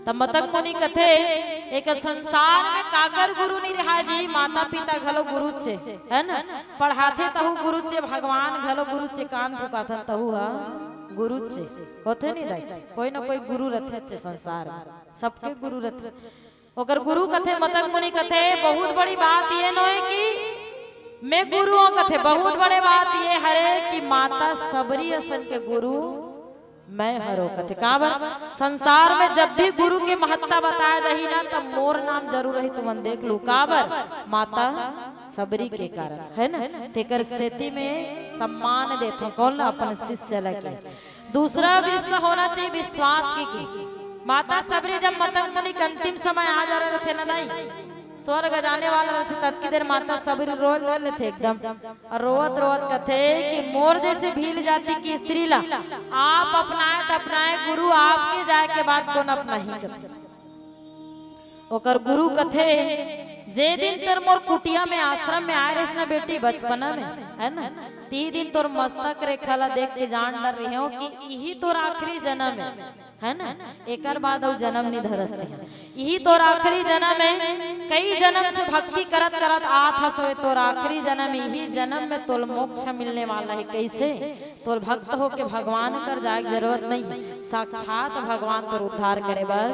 त मतंग मुनि कथे, एक संसार में काकर गुरु नहीं रहा जी, माता पिता घलो गुरुचे, है ना? पढ़ाथे तहू गुरुचे, भगवान घलो गुरुचे, कान फुकाथन तहू हा गुरुचे। होथे नहीं दाई, कोई ना कोई गुरु रथे अच्छे संसार में, सबके गुरु रथे। ओकर गुरु कथे, मतंग मुनि कथे, बहुत बड़ी बात ये नोहे कि मैं गुरु हूँ, कथे बहुत बड़े बात ये हरे कि माता सबरी असन के गुरु मैं हरो। कथे काबर? संसार में जब भी गुरु के महत्ता बताया जाही ना, तब मोर नाम जरूर रही। तुमन देख लू काबर? माता सबरी के कारण, है ना? तेकर सेती में सम्मान देथो। कौन ला? अपन शिष्य ला के। दूसरा विश्व होना चाहिए विश्वास की, की माता सबरी जब मतंग मुनि के अंतिम समय आ जा रहे थे ना दाई, स्वर्ग जाने वाला रहे थे, ततकी देर माता सबरी रोए ले लेथे एकदम। अउ रोवत रोवत कथे कि मोर जइसे भील जाति के स्त्री ला आप अपनाए त अपनाए, गुरु आपके जाए के बाद कोन अपनाही कथे। ओकर गुरु कथे, जे दिन तोर मोर कुटिया में, आश्रम में आए रहिस ना बेटी बचपना में, है ना, ती दिन तोर मस्तक रेखा ला देख के जान डर रहे हो कि इही तोर आखिरी जन्म है, है ना? एकर बाद अउ जन्म नहीं धरस ते। इही तोर आखिरी जन्म है। कई जन्म से भक्ति करत करत आत हस, तोर आखिरी जन्म, इही जन्म में तोल मोक्ष मिलने वाला है। कइसे? तोल भक्त होके भगवान कर जाए के जरूरत नहीं, साक्षात भगवान तोर उद्धार करे बर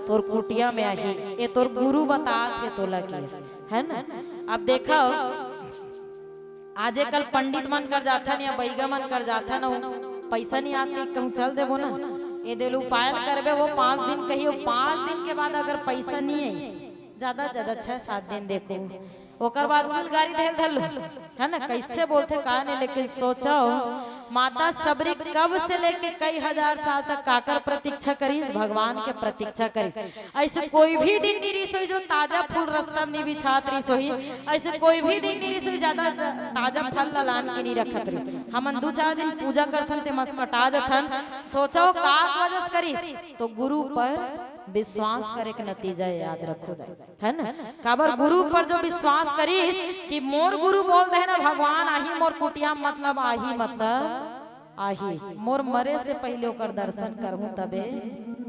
तोर कुटिया में आही। ये तोर गुरु बतात हे तोला किस, है ना? अब देखो, आजे कल पंडित मन कर जाथन या बैगा मन कर जाथन, अउ पैसा नहीं आत कि कहूँ चल देबो ना, ये देलू पायल करबे, वो पाँच दिन कही, वो पाँच दिन के बाद अगर पैसा नहीं आइस, ज्यादा ज्यादा छह सात दिन देखो, ओकर बाद उल गारी देल धर लो, है ना? कैसे बोलथे का नहीं, लेकिन सोचो, माता सबरी कब से लेके कई हजार साल तक काकर प्रतीक्षा करिस? भगवान के प्रतीक्षा करिस। ऐसे कोई भी दिन नहीं रिस होई जो ताजा फूल रस्ता में नहीं बिछात रिस होई, ऐसे कोई भी दिन नहीं रिस होई ज्यादा ताजा फल ला लान के नहीं रखत रिस। हमन दू चार दिन पूजा करथन ते मस्कटा जथन। सोचो का वजह से करिस, तो गुरु पर विश्वास करे के नतीजा याद रखो दाई, है ना? काबर गुरु पर जो विश्वास करिस कि मोर गुरु बोल दे ना भगवान आही मोर कुटिया, मतलब आही, मतलब आही, मोर मरे से पहले ओकर दर्शन करहूं तबे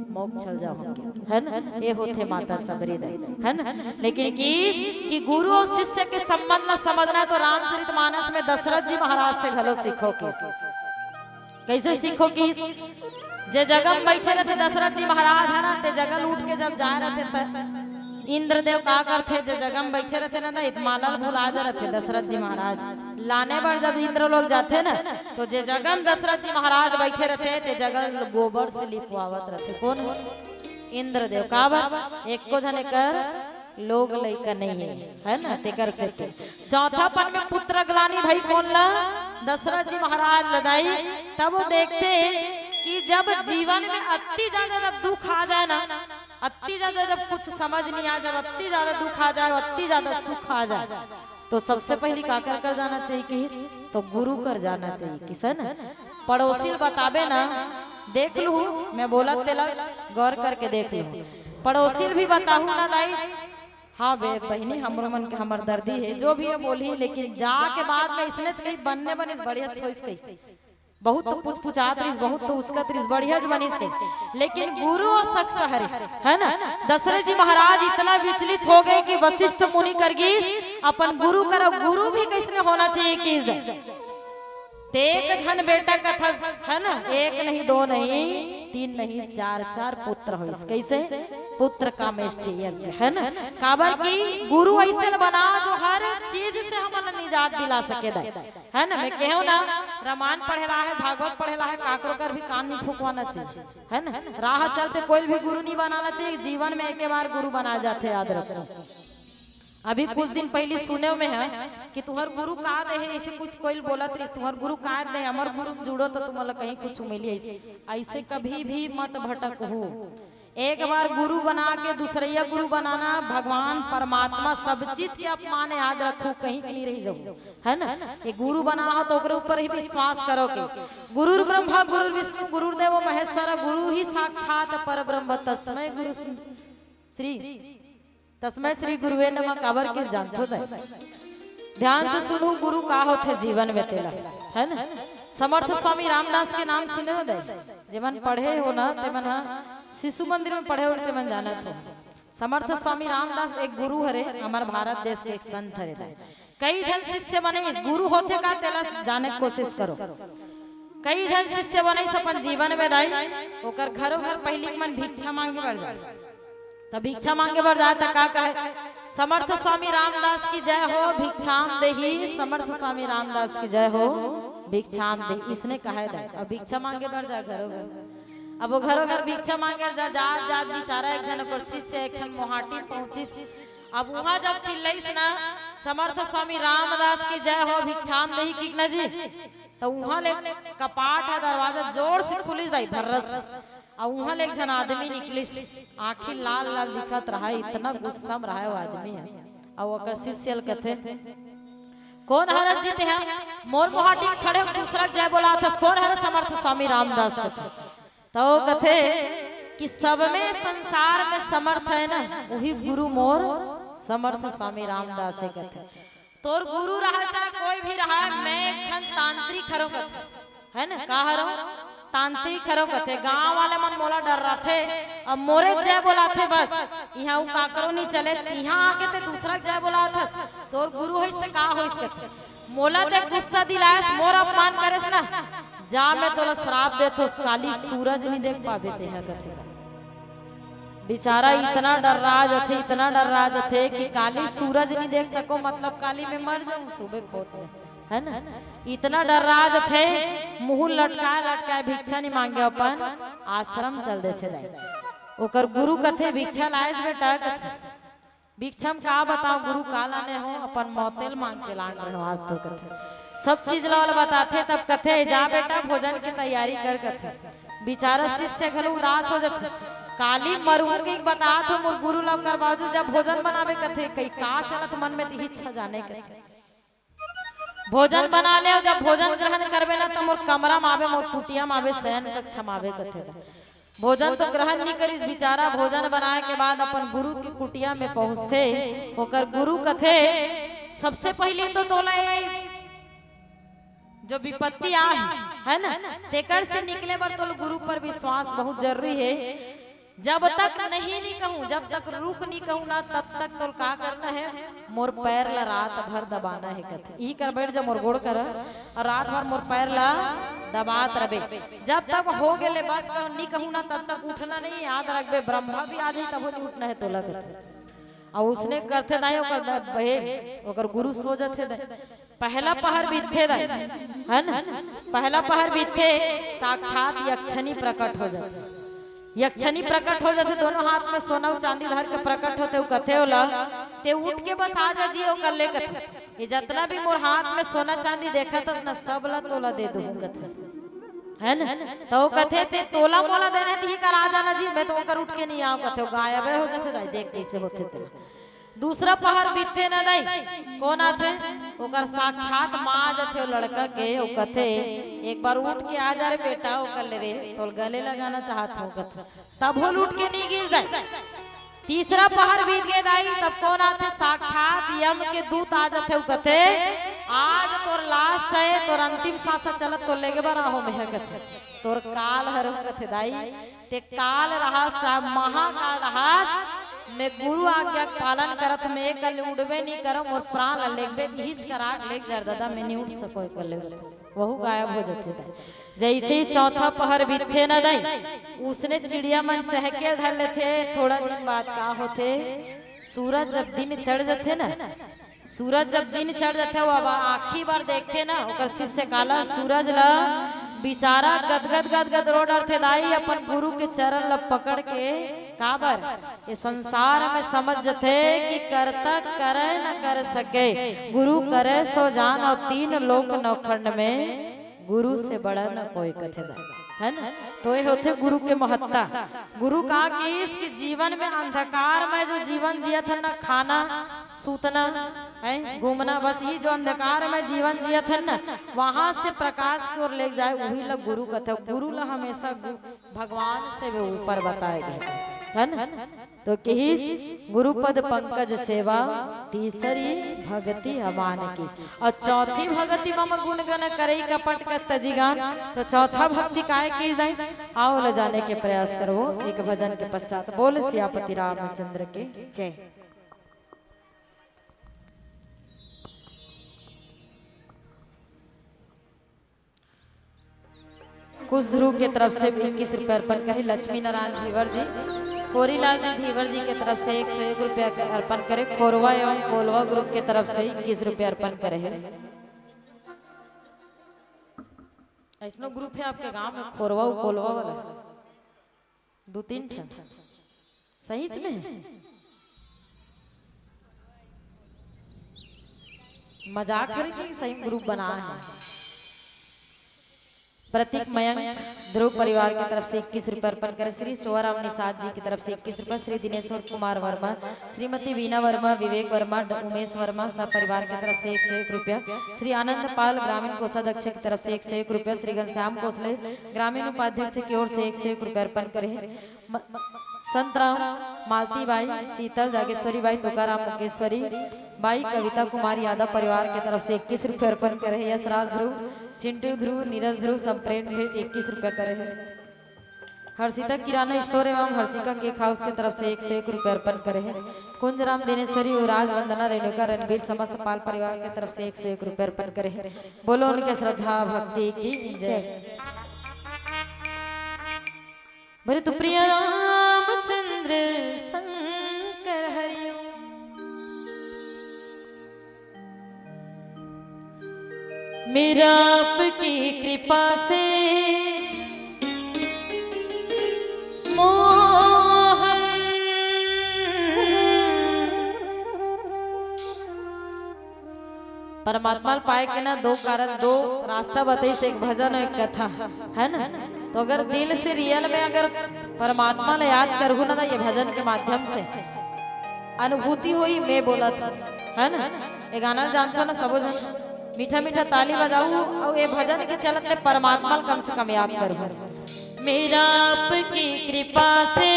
मोक्ष चल जाहूं, है ना? ये होथे माता सबरी दाई, है ना? लेकिन किस कि गुरु और शिष्य के संबंध ला समझना है तो रामचरित मानस में दशरथ जी महाराज से घलो सीखो किस। कैसे सीखो किस? जे जगह में बैठे रहते दशरथ जी महाराज है ना, ते जगह उठ के जब जा रहे थे त इंद्रदेव का करथे, जे जगह में बैठे रहते ना, त माला ल भुला जा रहते दशरथ जी महाराज। लाने बर जब इंद्र लोग जाथे ना, तो जे जगह में दशरथ जी महाराज बैठे रहते, ते जगह ल गोबर से लिपवावत रहते। कोन? इंद्रदेव। काबर? एको झन एकर लोग लइका नहीं है, है ना? तेकर सेती चौथापन में पुत्र ग्लानी भई कोन ला? दशरथ जी महाराज ला दाई। तब वो देखते कि जब जीवन में अति ज्यादा जब दुख आ जाए ना, अति ज्यादा जब कुछ समझ नहीं आ जाए, अति ज्यादा दुख आ जाए, अति ज्यादा सुख आ जाए, तो सबसे पहली काकर कर जाना चाहिए किस? तो गुरु कर जाना चाहिए किस, है ना? पड़ोसी ल बताबे ना, देख लू, मैं बोलत तेला गौर करके देख लू। पड़ोसी ल भी बताहू ना दाई, हाँ बे बहिनी, हमरो मन के हमरदर्दी हे, जो भी हे बोलही, लेकिन जा के बाद में इसने कही बनने बनिस, बढ़िया छोइस कही। बहुत तो पुचपुचात रहिस, बहुत तो उचकत रहिस, बढ़िया ज बनिस कही। लेकिन गुरु अउ शख्स हरे, है ना? दशरथ जी महाराज इतना विचलित हो गए कि वशिष्ठ मुनि कर गीस अपन गुरु कर, गुरु भी कैसने होना चाहिए कि ते एक झन बेटा कथस, है ना? एक नहीं, दो नहीं, तीन नहीं, चार, चार पुत्र होइस। कैसे? पुत्र कामेष्ठी यज्ञ, है ना? काबर कि गुरु ऐसे बना जो हर चीज से हमन ला निजात दिला सके दाई, है ना? मैं कहूँ ना, रामायण पढ़े ला हे, भागवत पढ़े ला हे, काकरो कर भी कान नहीं फुकवाना चाहिए, है ना? राह चलते कोई भी गुरु नहीं बनाना चाहिए, जीवन में एक बार गुरु बना जाते, याद रखो। अभी कुछ दिन पहली सुने में है कि तुहर गुरु का दे हे, ऐसे कुछ कोई बोलत रहिस, तुहर गुरु का दे हे, हमर गुरु में जुड़ो तो तुमला कहीं कुछ मिली। ऐसे, ऐसे कभी भी मत भटकहू। एक बार गुरु बना के दूसरैया गुरु बनाना, भगवान परमात्मा सब चीज के अपमान, याद रखू, कहीं के नहीं रही जाऊ, है ना? ये गुरु बना हो तो ओकरे ऊपर ही विश्वास करो के गुरुर्ब्रह्मा गुरुर्विष्णु गुरुर्देवो महेश्वर गुरु ही साक्षात पर ब्रह्म तस्मै गुरु श्री तस्मै श्री गुरुवे नमः। काबर के जानथो दाई, ध्यान से सुनहू, गुरु का होथे जीवन में तेला, है ना? समर्थ स्वामी रामदास के नाम सुने हो दाई? जेमन पढ़े हो ना, तेमन हा शिशु मंदिर में पढ़े हो, तेमन जानत हो। समर्थ स्वामी रामदास एक गुरु हरे, हमर भारत देश के एक संत हरे दाई। कई झन शिष्य बने, इस गुरु होथे का, तेला जाने के कोशिश करो। कई झन शिष्य बने, इस अपन जीवन में दाई, ओकर घरों घर पहली मन भिक्षा मांगे बर जाए। त भिक्षा मांगे बर जाए त का कहे, "समर्थ स्वामी रामदास की जय हो, भिक्षाम देही, समर्थ स्वामी रामदास की जय हो, भिक्षाम देही", इसने कहे दाई। अब भिक्षा मांगे बर जाए घरों घर। अब वो घरों घर भिक्षा मांगे जा, जात जात बिचारा एक झन ओकर शिष्य एक ठन मोहाटी पहुंचिस। अब उहाँ जब चिल्लइस ना, "समर्थ स्वामी रामदास की जय हो, भिक्षाम देही", किक ना जी, त उहाँ ले कपाट ह, दरवाजा जोर से खुलिस दाई, भर्रस। अउ उहाँ ले एक झन आदमी निकलिस, आँखी लाल लाल दिखत रहा, इतना गुस्सा में रहा वो आदमी ह। अउ ओकर शिष्य ल कथे, "कौन हरस जी तेहा? मोर मोहाटी में खड़े हो दूसरा के जय बोलाथस, कौन हरस?" "समर्थ स्वामी रामदास कथे।" त वो कथे कि सब में संसार में समर्थ है ना, वही गुरु मोर समर्थ स्वामी रामदास हे कथे। तोर गुरु रहा चाहे कोई भी रहा, मैं एक ठन तांत्रिक हरों कथे, है ना? का हरों? तांत्रिक हरों कथे। गांव वाले मन मोला डर्राथे, अब मोरे जय बोलाथे बस। इहाँ उ काकरो नहीं चले, इहाँ आके ते दूसरा के जय बोलाथस। तोर गुरु होइस ते का होइस कथे। मोला ते गुस्सा दिलायस, मोर अपमान करेस ना, जा मैं तोला श्राप देथों, काली सूरज नहीं देख पाबे तेहा कथे। बिचारा इतना डर्रा जथे, इतना डर्रा जथे कि काली सूरज नहीं देख सकों, मतलब काली मैं मर जाऊं सुबह खोत ले, है ना? इतना डर्रा जथे, मुंह लटकाए लटकाए भिक्षा नहीं मांगे, अपन आश्रम चल देथे दाई। ओकर गुरु कथे, "भिक्षा लायस बेटा?" कथे, "भिक्षा म का बताओं गुरु, का लाने हों, अपन मौते ल मांग के लान रहे हों आज तो," कथे। सब चीज ला ओला बताथे, तब कथे, "जा बेटा, भोजन के तैयारी कर," कथे। बिचारा शिष्य घलो उदास हो जाथे। "काली मरहूं के बतात हों मोर गुरु ला, ओकर बावजूद जब भोजन बनाबे," कथे, "कई का चलत मन में, ते इच्छा जाने," कथे। "भोजन बना ले, अउ जब भोजन ग्रहण करबे ना, त मोर कमरा म आबे, मोर कुटिया म आबे, शयन कक्ष म आबे," कथे। भोजन तो ग्रहण नहीं करिस बिचारा। भोजन बनाए के बाद अपन गुरु के कुटिया में पहुंचथे। ओकर गुरु कथे, "सबसे पहले तो तोला ये जो विपत्ति आ है, है ना, तेकर से निकले बर तोला गुरु पर विश्वास बहुत जरूरी है। जब तक नहीं नहीं कहूं, जब तक रुक नहीं कहूं ना, तब तक तोला का करना है, मोर पैर ला रात भर दबाना है," कथे। "इही कर बैठ जा मोर गोड़ कर, अउ रात भर मोर पैर ला दबात रबे। जब तक हो गेले बस कहूं, नहीं कहूं ना, तब तक उठना नहीं, याद रखबे, ब्रह्मा भी आ जाही तभो नहीं उठना है तोला," कथे। अउ उसने करथे दाई, ओकर द-, बहे, ओकर गुरु सो जथे दाई। पहला पहर बीतथे दाई, है ना? पहला पहर बीतथे, साक्षात यक्षनी प्रकट हो जाथे। यक्षनी प्रकट हो जाथे, दोनों हाथ में सोना अउ चांदी धर के प्रकट होथे, अउ कथे ओला, "ते उठ के बस आ जा जी," ओकर ले कथे, "ये जतना भी मोर हाथ में सोना चांदी देखत हस ना, सब ला तोला दे दूं," कथे, है ना? त वो कथे, "ते तोला मोला देने तिही कर आ जाना जी, मैं तो ओकर उठ के नहीं आऊं," कथे, वो गायबे हो जाथे दाई, देख कैसे होथे तेला। दूसरा पहर बीतथे ना दाई, कौन आथे? ओकर साक्षात माँ आ जाथे, वो लड़का के, वो कथे, "एक बार उठ के आ जा रे बेटा," वो कर ले रे, "तोल गले लगाना चाहत हों," कथे। तब होल उठ के नहीं गिस दाई। तीसरा पहर बीत गे दाई, तब कोन आथे? साक्षात यम के दूत आ जाथे। उ कथे, "आज तोर last हे, तोर अंतिम सांस चलत, तोर लेगे बर आहो मैं," कथे। "तोर काल हरहूं," कथे दाई, "ते काल रहस चाहे महाकाल रहस, मैं गुरु आज्ञा के पालन करत, मैं एक कन उड़बे नइ करंव, मोर प्राण ल लेगबे, इहीच करा के लेग जा रे ददा, मैं नइ उड़ सकों," कथे। वहू गायब हो जाथे दाई। जइसे ही चौथा पहर बीतथे ना दाई, उसने चिड़िया मन चहके धर लेथे। थोड़ा दिन बाद का होथे, सूरज जब दिन चढ़ जाथे ना, सूरज जब दिन चढ़ जाथे, वो अब आखिरी बार देखथे ना, ओकर शिष्य काला सूरज ला बिचारा गदगद गदगद रो डरथे दाई, अपन गुरु के चरण ला पकड़ के। काबर? ये संसार में समझ जथे कि करता करे न कर सके, गुरु करे सो जान, और तीन लोक नौ खंड में गुरु से बड़ा न कोई, कथे दाई, है ना? तो ये होथे गुरु के महत्ता। गुरु का किस कि जीवन में अंधकार में जो जीवन जियत हन ना, खाना, सूतना, है, घूमना, बस ये जो अंधकार में जीवन जियत हन ना, वहां से प्रकाश की ओर ले जाए, वही ला गुरु कथे। गुरु ला हमेशा गु-, भगवान से भी ऊपर बताए गए, है ना? तो किहिस, "गुरु पद पंकज सेवा, तीसरी भक्ति हमान की।" और चौथी भक्ति मम गुण गण करई कपट कर तजिगान। तो चौथा भक्ति काय की जाए, आओ ले जाने के प्रयास करबो एक भजन के पश्चात। बोल सियापति रामचंद्र के जय। कुश ध्रुव के तरफ से इक्कीस रुपया अर्पण करे, लक्ष्मी नारायण धीवर जी, कोरीलाल जी धीवर जी के तरफ से एक सौ एक रुपया अर्पण करे, खोरवा एवं कोलवा ग्रुप के तरफ से इक्कीस रुपया अर्पण करे हे। ऐसनो ग्रुप हे आपके गांव में, खोरवा अउ कोलवा वाला? दू तीन ठन। सहीच में? मजाक हरे कि सही में ग्रुप बनाए हे? प्रतीक मयंक ध्रुव परिवार की तरफ से इक्कीस रुपये अर्पण करे, श्री शोभाराम निषाद जी की तरफ से इक्कीस रुपये, श्री दिनेश्वर कुमार वर्मा, श्रीमती वीना वर्मा, विवेक वर्मा, ड-, उमेश वर्मा सब परिवार की तरफ से एक सौ एक रुपया, श्री आनंद पाल ग्रामीण कोषाध्यक्ष की तरफ से एक सौ एक रुपया, श्री घनश्याम कोसले ग्रामीण उपाध्यक्ष की ओर से एक सौ एक रुपया अर्पण करे हे। म-, संतराम, मालती बाई, शीतल, जागेश्वरी बाई, तुकाराम, मुकेश्वरी बाई, कविता कुमार यादव परिवार के तरफ से इक्कीस रुपये अर्पण करे हे। यशराज ध्रुव, चिंटू ध्रुव, नीरज ध्रुव, संप्रेम भेंट इक्कीस रुपये करे हे। हर्षिता किराना स्टोर एवं हर्षिका केक हाउस के तरफ से एक सौ एक रुपये अर्पण करे हे। कुंजराम, दिनेश्वरी, उराज, वंदना, रेणुका, रणबीर, समस्त पाल परिवार के तरफ से एक सौ एक रुपये अर्पण करे हे। बोलो उनके श्रद्धा भक्ति की जय। बोले तो प्रिय रामचंद्र शंकर हरिओम। मेरा आपकी कृपा से मोहन। परमात्मा ल पाए के ना दो कारण, दो रास्ता बताइस, एक भजन अउ एक कथा, है ना? तो अगर दिल से रियल में अगर परमात्मा ल याद करहू ना, ना ये भजन के माध्यम से अनुभूति होई, मैं बोलत हूँ, है ना? ये गाना जानथो ना सबो झन, मीठा मीठा ताली बजाऊ अउ ये भजन के चलत ले परमात्मा ल कम से कम याद करहू। मेरा आपकी कृपा से,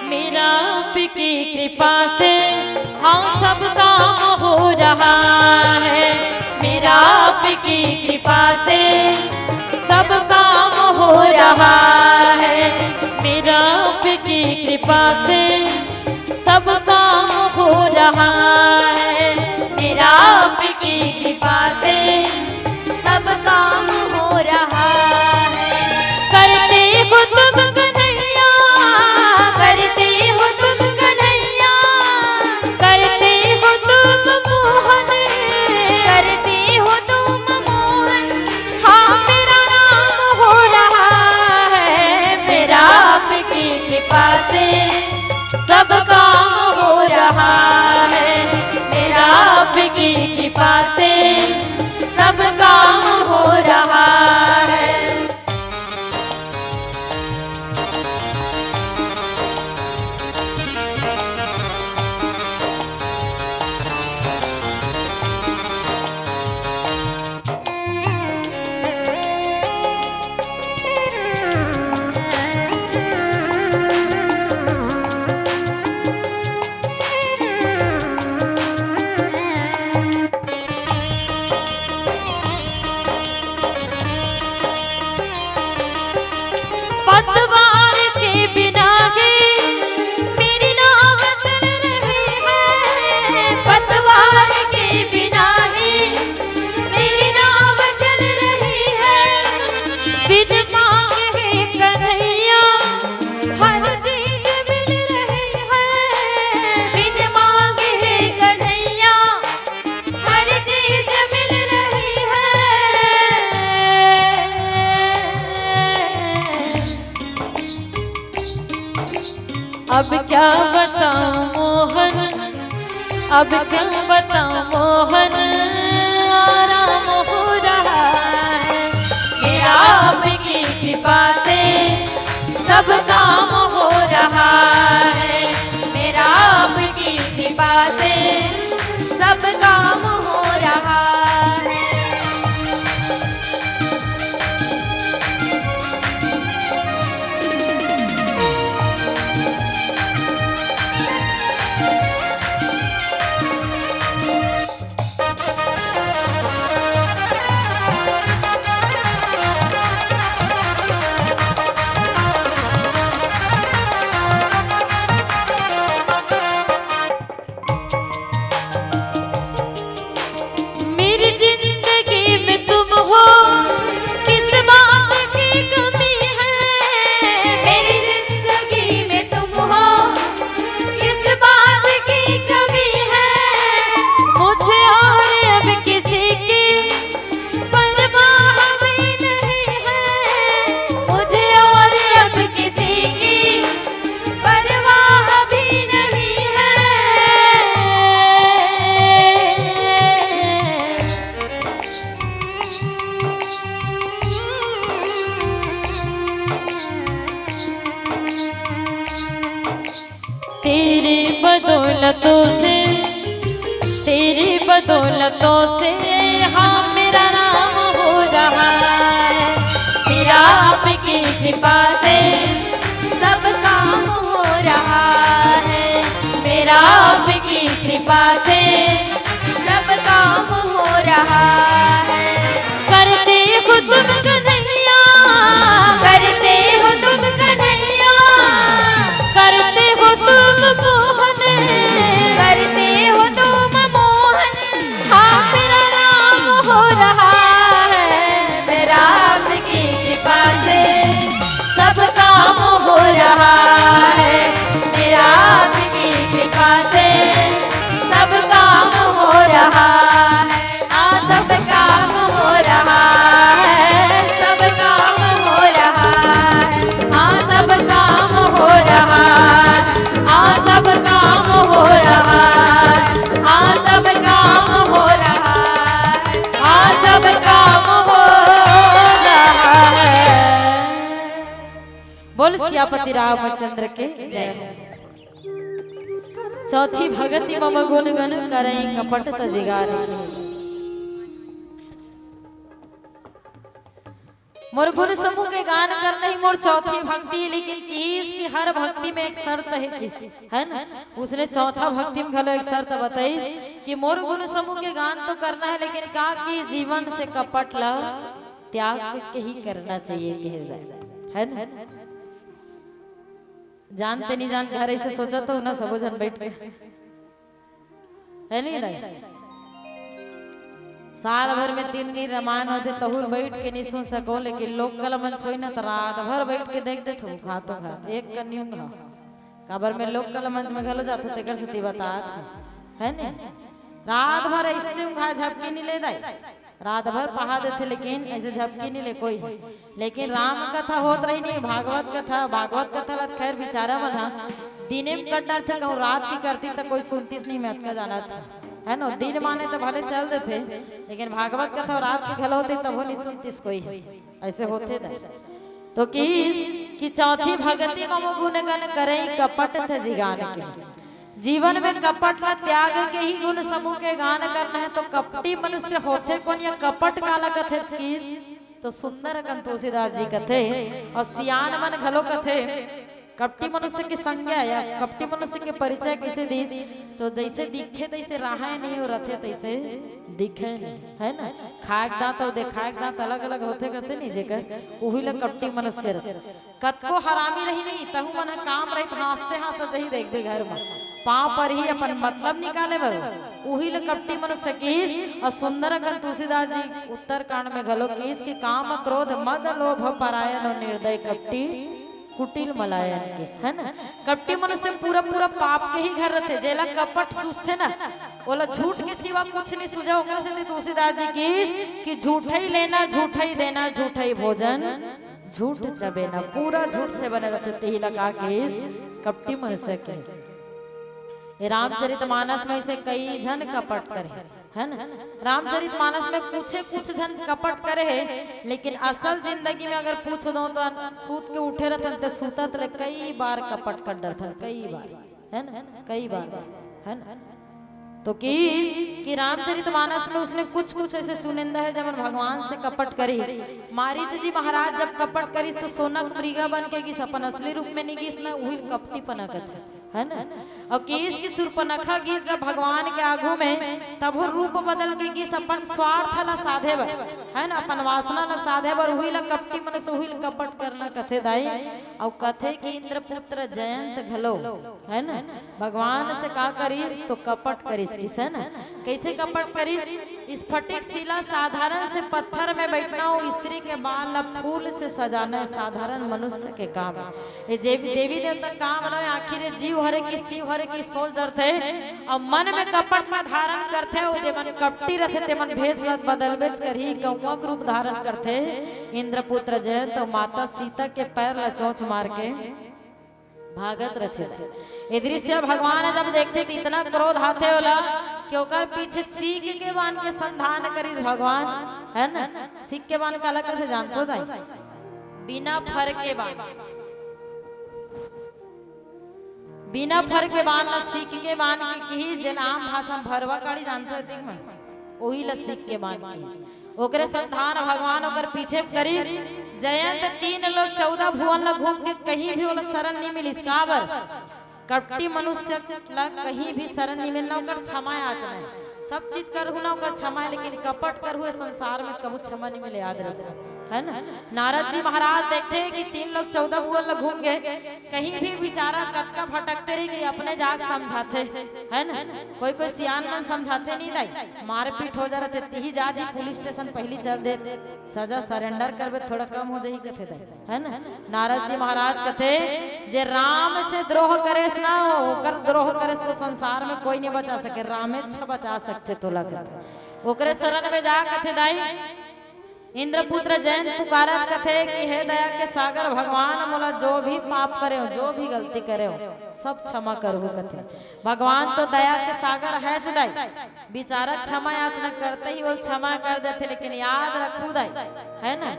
मेरा आपकी कृपा से, हाँ, सब काम हो रहा है। मेरा आपकी कृपा से सब काम हो रहा है। मेरा आपकी कृपा से सब काम हो रहा है। मेरा आपकी कृपा से सब काम हो रहा है। करते हो तुम कन्हैया, करते हो तुम कन्हैया, करते हो तुम मोहन, करते हो तुम मोहन। हाँ, मेरा नाम हो रहा है। मेरा आपकी कृपा से सब काम हो रहा है। मेरा आपकी कृपा से सब काम हो बताऊं मोहन, अब क्या बताऊं मोहन, आराम हो रहा है मेरा आपकी कृपा से, सब काम हो रहा है मेरा आपकी कृपा से, सब काम हो रहा है। मेरी जिंदगी में तुम हो, किस बात की कमी है? मेरी जिंदगी में तुम हो, किस बात की कमी है? मुझे और अब किसी की परवाह भी नहीं है, मुझे और अब किसी की परवाह भी नहीं है। तेरी बदौलतों से, तेरी बदौलतों से, हाँ, मेरा नाम हो रहा है। मेरा आपकी कृपा से सब काम हो रहा है। मेरा आपकी कृपा से सब काम हो रहा है। करते हो तुम कन्हैया, करते हो तुम कन्हैया, करते हो तुम मोहन, करते हो तुम मोहन। हाँ, मेरा नाम हो रहा है। मेरा आपकी कृपा से सब काम हो रहा है। मेरा आपकी कृपा से सब काम हो रहा है। हाँ, सब काम हो रहा है, सब काम हो रहा है। हाँ, सब काम हो रहा है। हाँ, सब काम हो रहा है। हाँ, सब काम हो रहा है। हाँ, सब काम हो रहा है। बोल सियापति रामचंद्र के जय। चौथी भगति मम गुण गन करई कपट तजिगार। मोर गुण समूह के गान करना ही मोर चौथी भक्ति, लेकिन किहिस कि हर भक्ति में एक शर्त है किस, है ना? उसने चौथा भक्ति में घलो एक शर्त बताइस कि मोर गुण समूह के गान तो करना है, लेकिन का कि जीवन से कपट ला त्याग के ही करना चाहिए, कहे जाए, है ना? जानते नहीं जान घर ऐसे सोचा तो ना सबो झन बैठ के, है नहीं दाई? साल भर में तीन दिन रामायण होथे, तहूर बैठ के नहीं सुन सको, लेकिन लोक कला मंच होई ना, तो रात भर बैठ के देख देथो, घातो घात, एक कन्नी उंघा। काबर में लोक कला मंच में घलो जाथो, तेकर सेती बतात हूँ, है ने? रात भर ऐसे उंघा झपकी नहीं ले दाई, रात भर पहा देथे, लेकिन ऐसे झपकी नहीं ले कोई। लेकिन राम कथा होत रही नहीं, भागवत कथा, भागवत कथा ला खैर बिचारा मन हा दिने में कर डारथे, कहूँ रात की करती तो कोई सुनतीस नहीं, मैं अतका जानत हूँ, है नो? दिन माने तो भले चल देथे, लेकिन भागवत कथा रात की घलो होती तभो नहीं सुनतीस कोई, ऐसे होथे दा। तो किहिस कि चौथी भगति मम गुण गन करई कपट तजिगार किहिस। जीवन में कपट ला त्याग के ही गुण समूह के गान करना है। तो कपटी मनुष्य होथे कोन या कपट काला कथे किहिस? तो सुंदर अकन तुलसीदास जी कथे, और सियान मन घलो कथे, कपटी मनुष्य के संज्ञा या कपटी मनुष्य के परिचय किसे दीस? तो जैसे दिखे तैसे रहे नहीं, और रथे तैसे दिखे नहीं, है ना? खाए के दांत और देखाए के दांत अलग अलग होथे कथे नहीं, जेकर उही ला कपटी मनुष्य रथे। कतको हरामी रही नहीं, तहू मन ह काम रही, हाँसते हाँसते जही देखबे घर में पाँव पर ही अपन मतलब निकाले बर, उही ले कपटी मनुष्य किहिस। और सुंदर अकन तुलसीदास जी उत्तरकांड में घलो किहिस कि काम क्रोध मद लोभ परायन और निर्दय कपटी कुटिल मलायन किहिस, है ना? कपटी मनुष्य पूरा पूरा पाप के ही घर रथे, जेला कपट सूझथे ना, ओला झूठ के सिवा कुछ नहीं सूझे। ओकर सेती तुलसीदास जी किहिस कि झूठई लेना, झूठई देना, झूठई भोजन, झूठ चबे न, पूरा झूठ से बने रहथे, तेही ला का कहिस, कपटी मनुष्य कहिस। ये रामचरित मानस में से कई झन कपट करे, है ना? रामचरित मानस में कुछे कुछ झन कपट करे हे, लेकिन असल जिंदगी में अगर पूछ दो तो सूत के उठे रहथन ते सूतत ले कई बार कपट कर डरथन, कई बार, है ना, कई बार, है ना? तो किहिस कि रामचरित मानस में उसने कुछ कुछ ऐसे चुनिंदा हे जमन भगवान से कपट करिस। मारीच जी महाराज जब कपट करिस तो सोनक मृगा बन के गिस, अपन असली रूप में नहीं गिस ना, उही कपटीपना कथे, है ना? अउ किहिस कि सूर्पनखा गिस जब भगवान के आगू में, तब वो रूप बदल के गिस अपन स्वार्थ ला साधे बर, है ना, अपन वासना ला साधे बर, उही ला कपटी मन से उही ला कपट करना कथे दाई। अउ कथे कि इंद्रपुत्र जयंत घलो, है ना, भगवान से का करिस तो कपट करिस किस, है ना? कैसे कपट करिस? स्फटिक शिला साधारण से पत्थर में बैठना हो, स्त्री के बाल ला फूल से सजाना है, साधारण मनुष्य के काम। ये जे देवी देवता काम न होय, आखिर ये जीव हरे कि शिव हरे कि सोच डरथे, अउ मन में कपट ला धारण करथे, वो जे मन कपटी रथे ते मन भेष ला बदलबेच करही, कौआ के रूप धारण करथे। इंद्रपुत्र जयंत अउ माता सीता के पैर ला चोंच मार के भागत रथे। ये दृश्य भगवान जब देखथे त इतना क्रोध आथे ओला कि ओकर पीछे सीक के बान के संधान करिस भगवान, है ना? सीक के बान काला कथे जानथो दाई? बिना फर के बान, बिना फर के बान ला सीक के बान के किहिस, जेन आम भाषा में भरवा काड़ी जानथो एतिक मन, ओही ला सीक के बान किहिस। ओकरे संधान भगवान ओकर पीछे में करिस। जयंत तीन लोक चौदह भुवन ला घूम के कहीं भी ओला शरण नहीं मिलिस। काबर? कपटी मनुष्य ला कहीं भी शरण नहीं मिलना, ओकर क्षमा याचना है। सब चीज करहु ना ओकर क्षमा है, लेकिन कपट करहु ए संसार में कभू क्षमा नहीं मिले, याद रखो, है ना? नारद जी महाराज देखथे कि तीन लोक चौदह भुवन ला घूम के कहीं भी बेचारा कतका भटकते रही कि अपने जाके समझाथे, है ना? कोई कोई सियान मन समझाथे नहीं दाई, मारपीट हो जा रहे, तिही जा जी पुलिस स्टेशन पहली चल दे, सजा सरेंडर करबे थोड़ा कम हो जाही कथे दाई, है ना? नारद जी महाराज कथे जे राम से द्रोह करेस ना, ओकर द्रोह करेस तो संसार में कोई नहीं बचा सके, रामेच बचा सकथे तोला कथे। ओकरे शरण में जा कथे दाई। इंद्रपुत्र जयंत पुकारत कथे कि हे दया के सागर भगवान, मोला जो भी पाप करे हो, जो भी गलती करे हो, सब क्षमा करहु कथे। भगवान तो दया के सागर है दाई, बेचारा क्षमा याचना करते ही वो क्षमा कर देथे, लेकिन याद रखू दाई, है ना,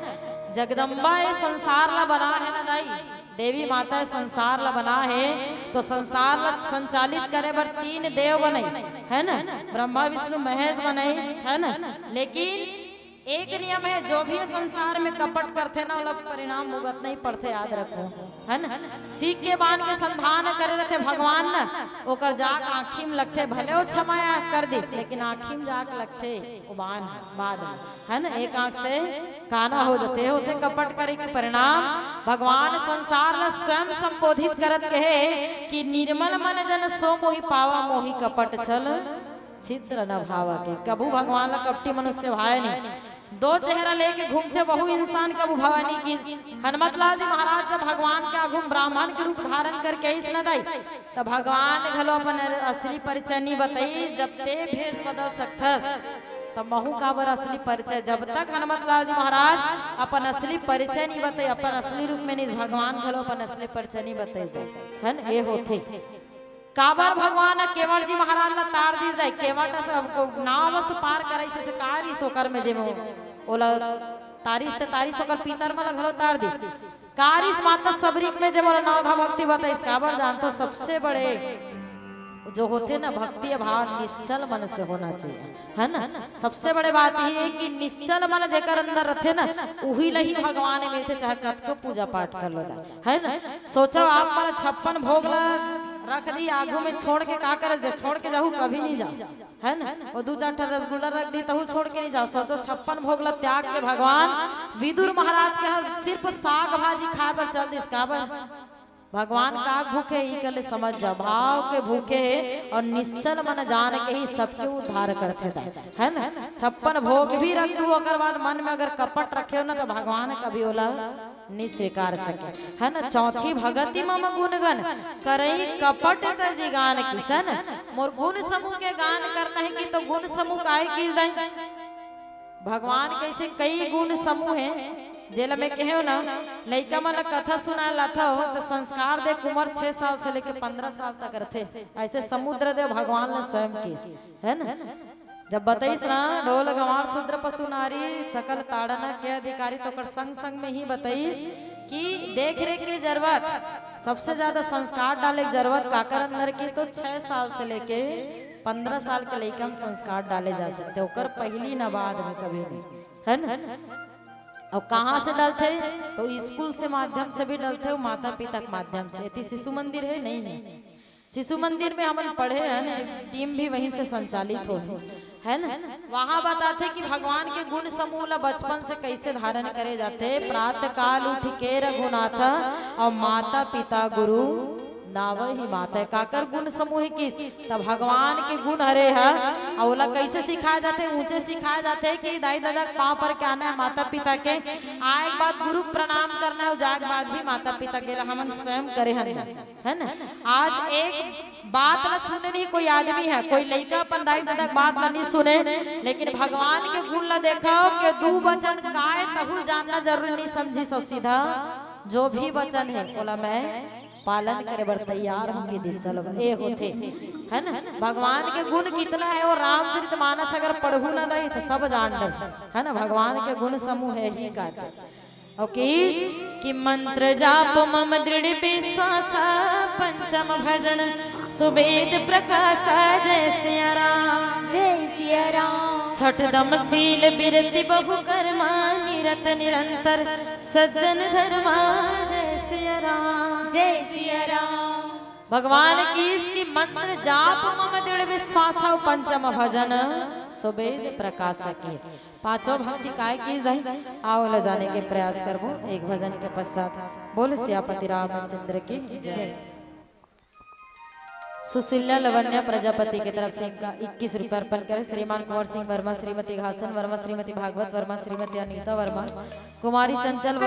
जगदम्बा ये संसार ला बना है ना दाई, देवी माता ये संसार ला बना है, तो संसार ला संचालित करे बर तीन देव बनइस, है ना, ब्रह्मा विष्णु महेश बनइस, है ना, लेकिन एक नियम है, जो भी ये संसार में कपट करथे ना, ओला परिणाम भुगतना ही पड़थे, याद रखो, है ना? सीक के बान के संधान करे रहथे भगवान ना, ओकर जाक आँखी में लगथे, भले वो क्षमा कर दिस, लेकिन आँखी में जाक लगथे वो बान बाद में, है ना? एक आँख से काना हो जाथे, होथे कपट करे के परिणाम। भगवान संसार ला स्वयं संबोधित करत कहे कि निर्मल मन जन सो मोहि पावा, मोहि कपट छल छिद्र न भावा के। कभू भगवान ला कपटी मनुष्य भाय नहीं। दो चेहरा लेके घूमथे, वहू इंसान कभू भावा नहीं कि हनुमत लाल जी महाराज जब भगवान के आगू में ब्राह्मण के रूप धारण करके आइस न दाई, त भगवान घलो अपन असली परिचय नहीं बताइस। जब ते भेष बदल सकथस, त महू काबर असली परिचय? जब तक हनुमत लाल जी महाराज अपन असली परिचय नहीं बताइस, अपन असली रूप में नहीं, भगवान घलो अपन असली परिचय नहीं बताइस दाई, है ना? ये होथे। काबर भगवान ह केवट जी महाराज ला तार दिस दाई, केवट ह सब को नाव अवस्थ पार कराइस, से का रिस ओकर में जेमे ओला तारिस ते तारिस, ओकर पितर मन ला घलो तार दिस। का रिस माता सबरी में जेमे ओला नवधा भक्ति बताइस, काबर जानथो? सबसे बड़े जो होथे ना भक्ति भाव निश्चल मन से होना चाहिए, है ना? सबसे बड़े बात ये है कि निश्चल मन जेकर अंदर रथे ना, उही ला ही भगवान मिलथे, चाहे कतको पूजा पाठ कर लो दाई, है ना? सोचो आप मन छप्पन भोग ला रख दी आगू में, छोड़ के का करे? जे छोड़ के जाहू, कभी नहीं जाओ, है ना? वो दू चार ठन रसगुल्ला रख दी, तहू छोड़ के नहीं जाओ। सोचो छप्पन भोग ला त्याग के भगवान विदुर महाराज के यहाँ सिर्फ साग भाजी खाए बर चल दिस। काबर? भगवान का भूखे ही कले समझ जा, भाव के भूखे हे और निश्चल मन जान के ही सबके उद्धार करथे दाई, है ना? छप्पन भोग भी रख दू, ओकर बाद मन में अगर कपट रखे हो ना, तो भगवान कभी ओला नहीं स्वीकार सके, है ना? चौथी भगति मम गुणगन करई कपट तजि गान किसन। मोर गुण समूह के गान करना है कि तो गुण समूह काहे किस दाई? भगवान कैसे कई गुण समूह है, जेला मैं कहेव ना, लइका मन ला कथा सुनाए लाथव, त संस्कार दे के उमर छह साल से लेके पन्द्रह साल तक रथे। अइसे समुद्र देव भगवान ला स्वयं किहिस, है ना? जब बताइस ना, ढोल गंवार शूद्र पशु नारी, सकल ताड़ना के अधिकारी, तो ओकर संग संग में ही बताइस कि देख रेख के जरूरत, सबसे ज्यादा संस्कार डाले के जरूरत काकर अंदर की, तो छह साल से लेके पन्द्रह साल के लइका में संस्कार डाले जा सकथे, ओकर पहिली न बाद में कभी नहीं, है ना? अउ कहाँ से डलथे? तो स्कूल से माध्यम से भी डलथे अउ माता पिता के माध्यम से। एती शिशु मंदिर है, नहीं है? शिशु मंदिर में हमन पढ़े हन, टीम भी वहीं से संचालित होहे, है ना? वहाँ बताथे कि भगवान के गुण समूह ला बचपन से कैसे धारण करे जाथे। प्रातः काल उठ के रघुनाथ अउ माता पिता गुरु नावहि मातः। काकर गुण समूह किहिस? त भगवान के गुण हरे ह। अउ ओला कैसे सिखाए जाथे? ऊंचे सिखाए जाथे कि दाई ददा के पाँव पर के आना है, माता पिता के। आए के बाद गुरु के प्रणाम करना है, अउ जाए के बाद भी माता पिता के, हमन स्वयं करे हन, है ना? आज एक बात ला सुने नहीं कोई आदमी है, कोई लइका अपन दाई ददा के बात ला नहीं सुने, लेकिन भगवान के गुण ला देखव के दू वचन काय तहु जानना जरूरी नहीं समझिस, अउ सीधा जो भी वचन है ओला मैं पालन करे बर तैयार होंगे दिसल ए होथे, है ना? भगवान के गुण कितना है, वो रामचरित मानस अगर पढ़हू ना दाई तो सब जान डर, है ना? भगवान के गुण समूह है ही कहते। अउ किहिस कि मंत्र जाप मम दृढ़ विश्वासा, पंचम भजन सुबेद प्रकाशा। जय सिया राम। जय सिया राम। छठ दम शील बिरति बहु कर्मा, निरत निरंतर सज्जन धर्मा। जय सिया राम। जय सिया राम। भगवान किहिस कि मंत्र जाप मम दृढ़ विश्वासा, पंचम भजन सुबेद प्रकाशा। किहिस पांचों भक्ति काय किहिस दाई, आओ ला जाने के प्रयास करबो एक भजन के पश्चात। बोल सियापति रामचंद्र की जय। सुशीला लवण्या प्रजापति के तरफ से इनका इक्कीस रुपया अर्पण करे। श्रीमान कुंवर सिंह वर्मा, श्रीमती घासन वर्मा, श्रीमती भागवत वर्मा, श्रीमती अनीता वर्मा, कुमारी चंचल वर्मा,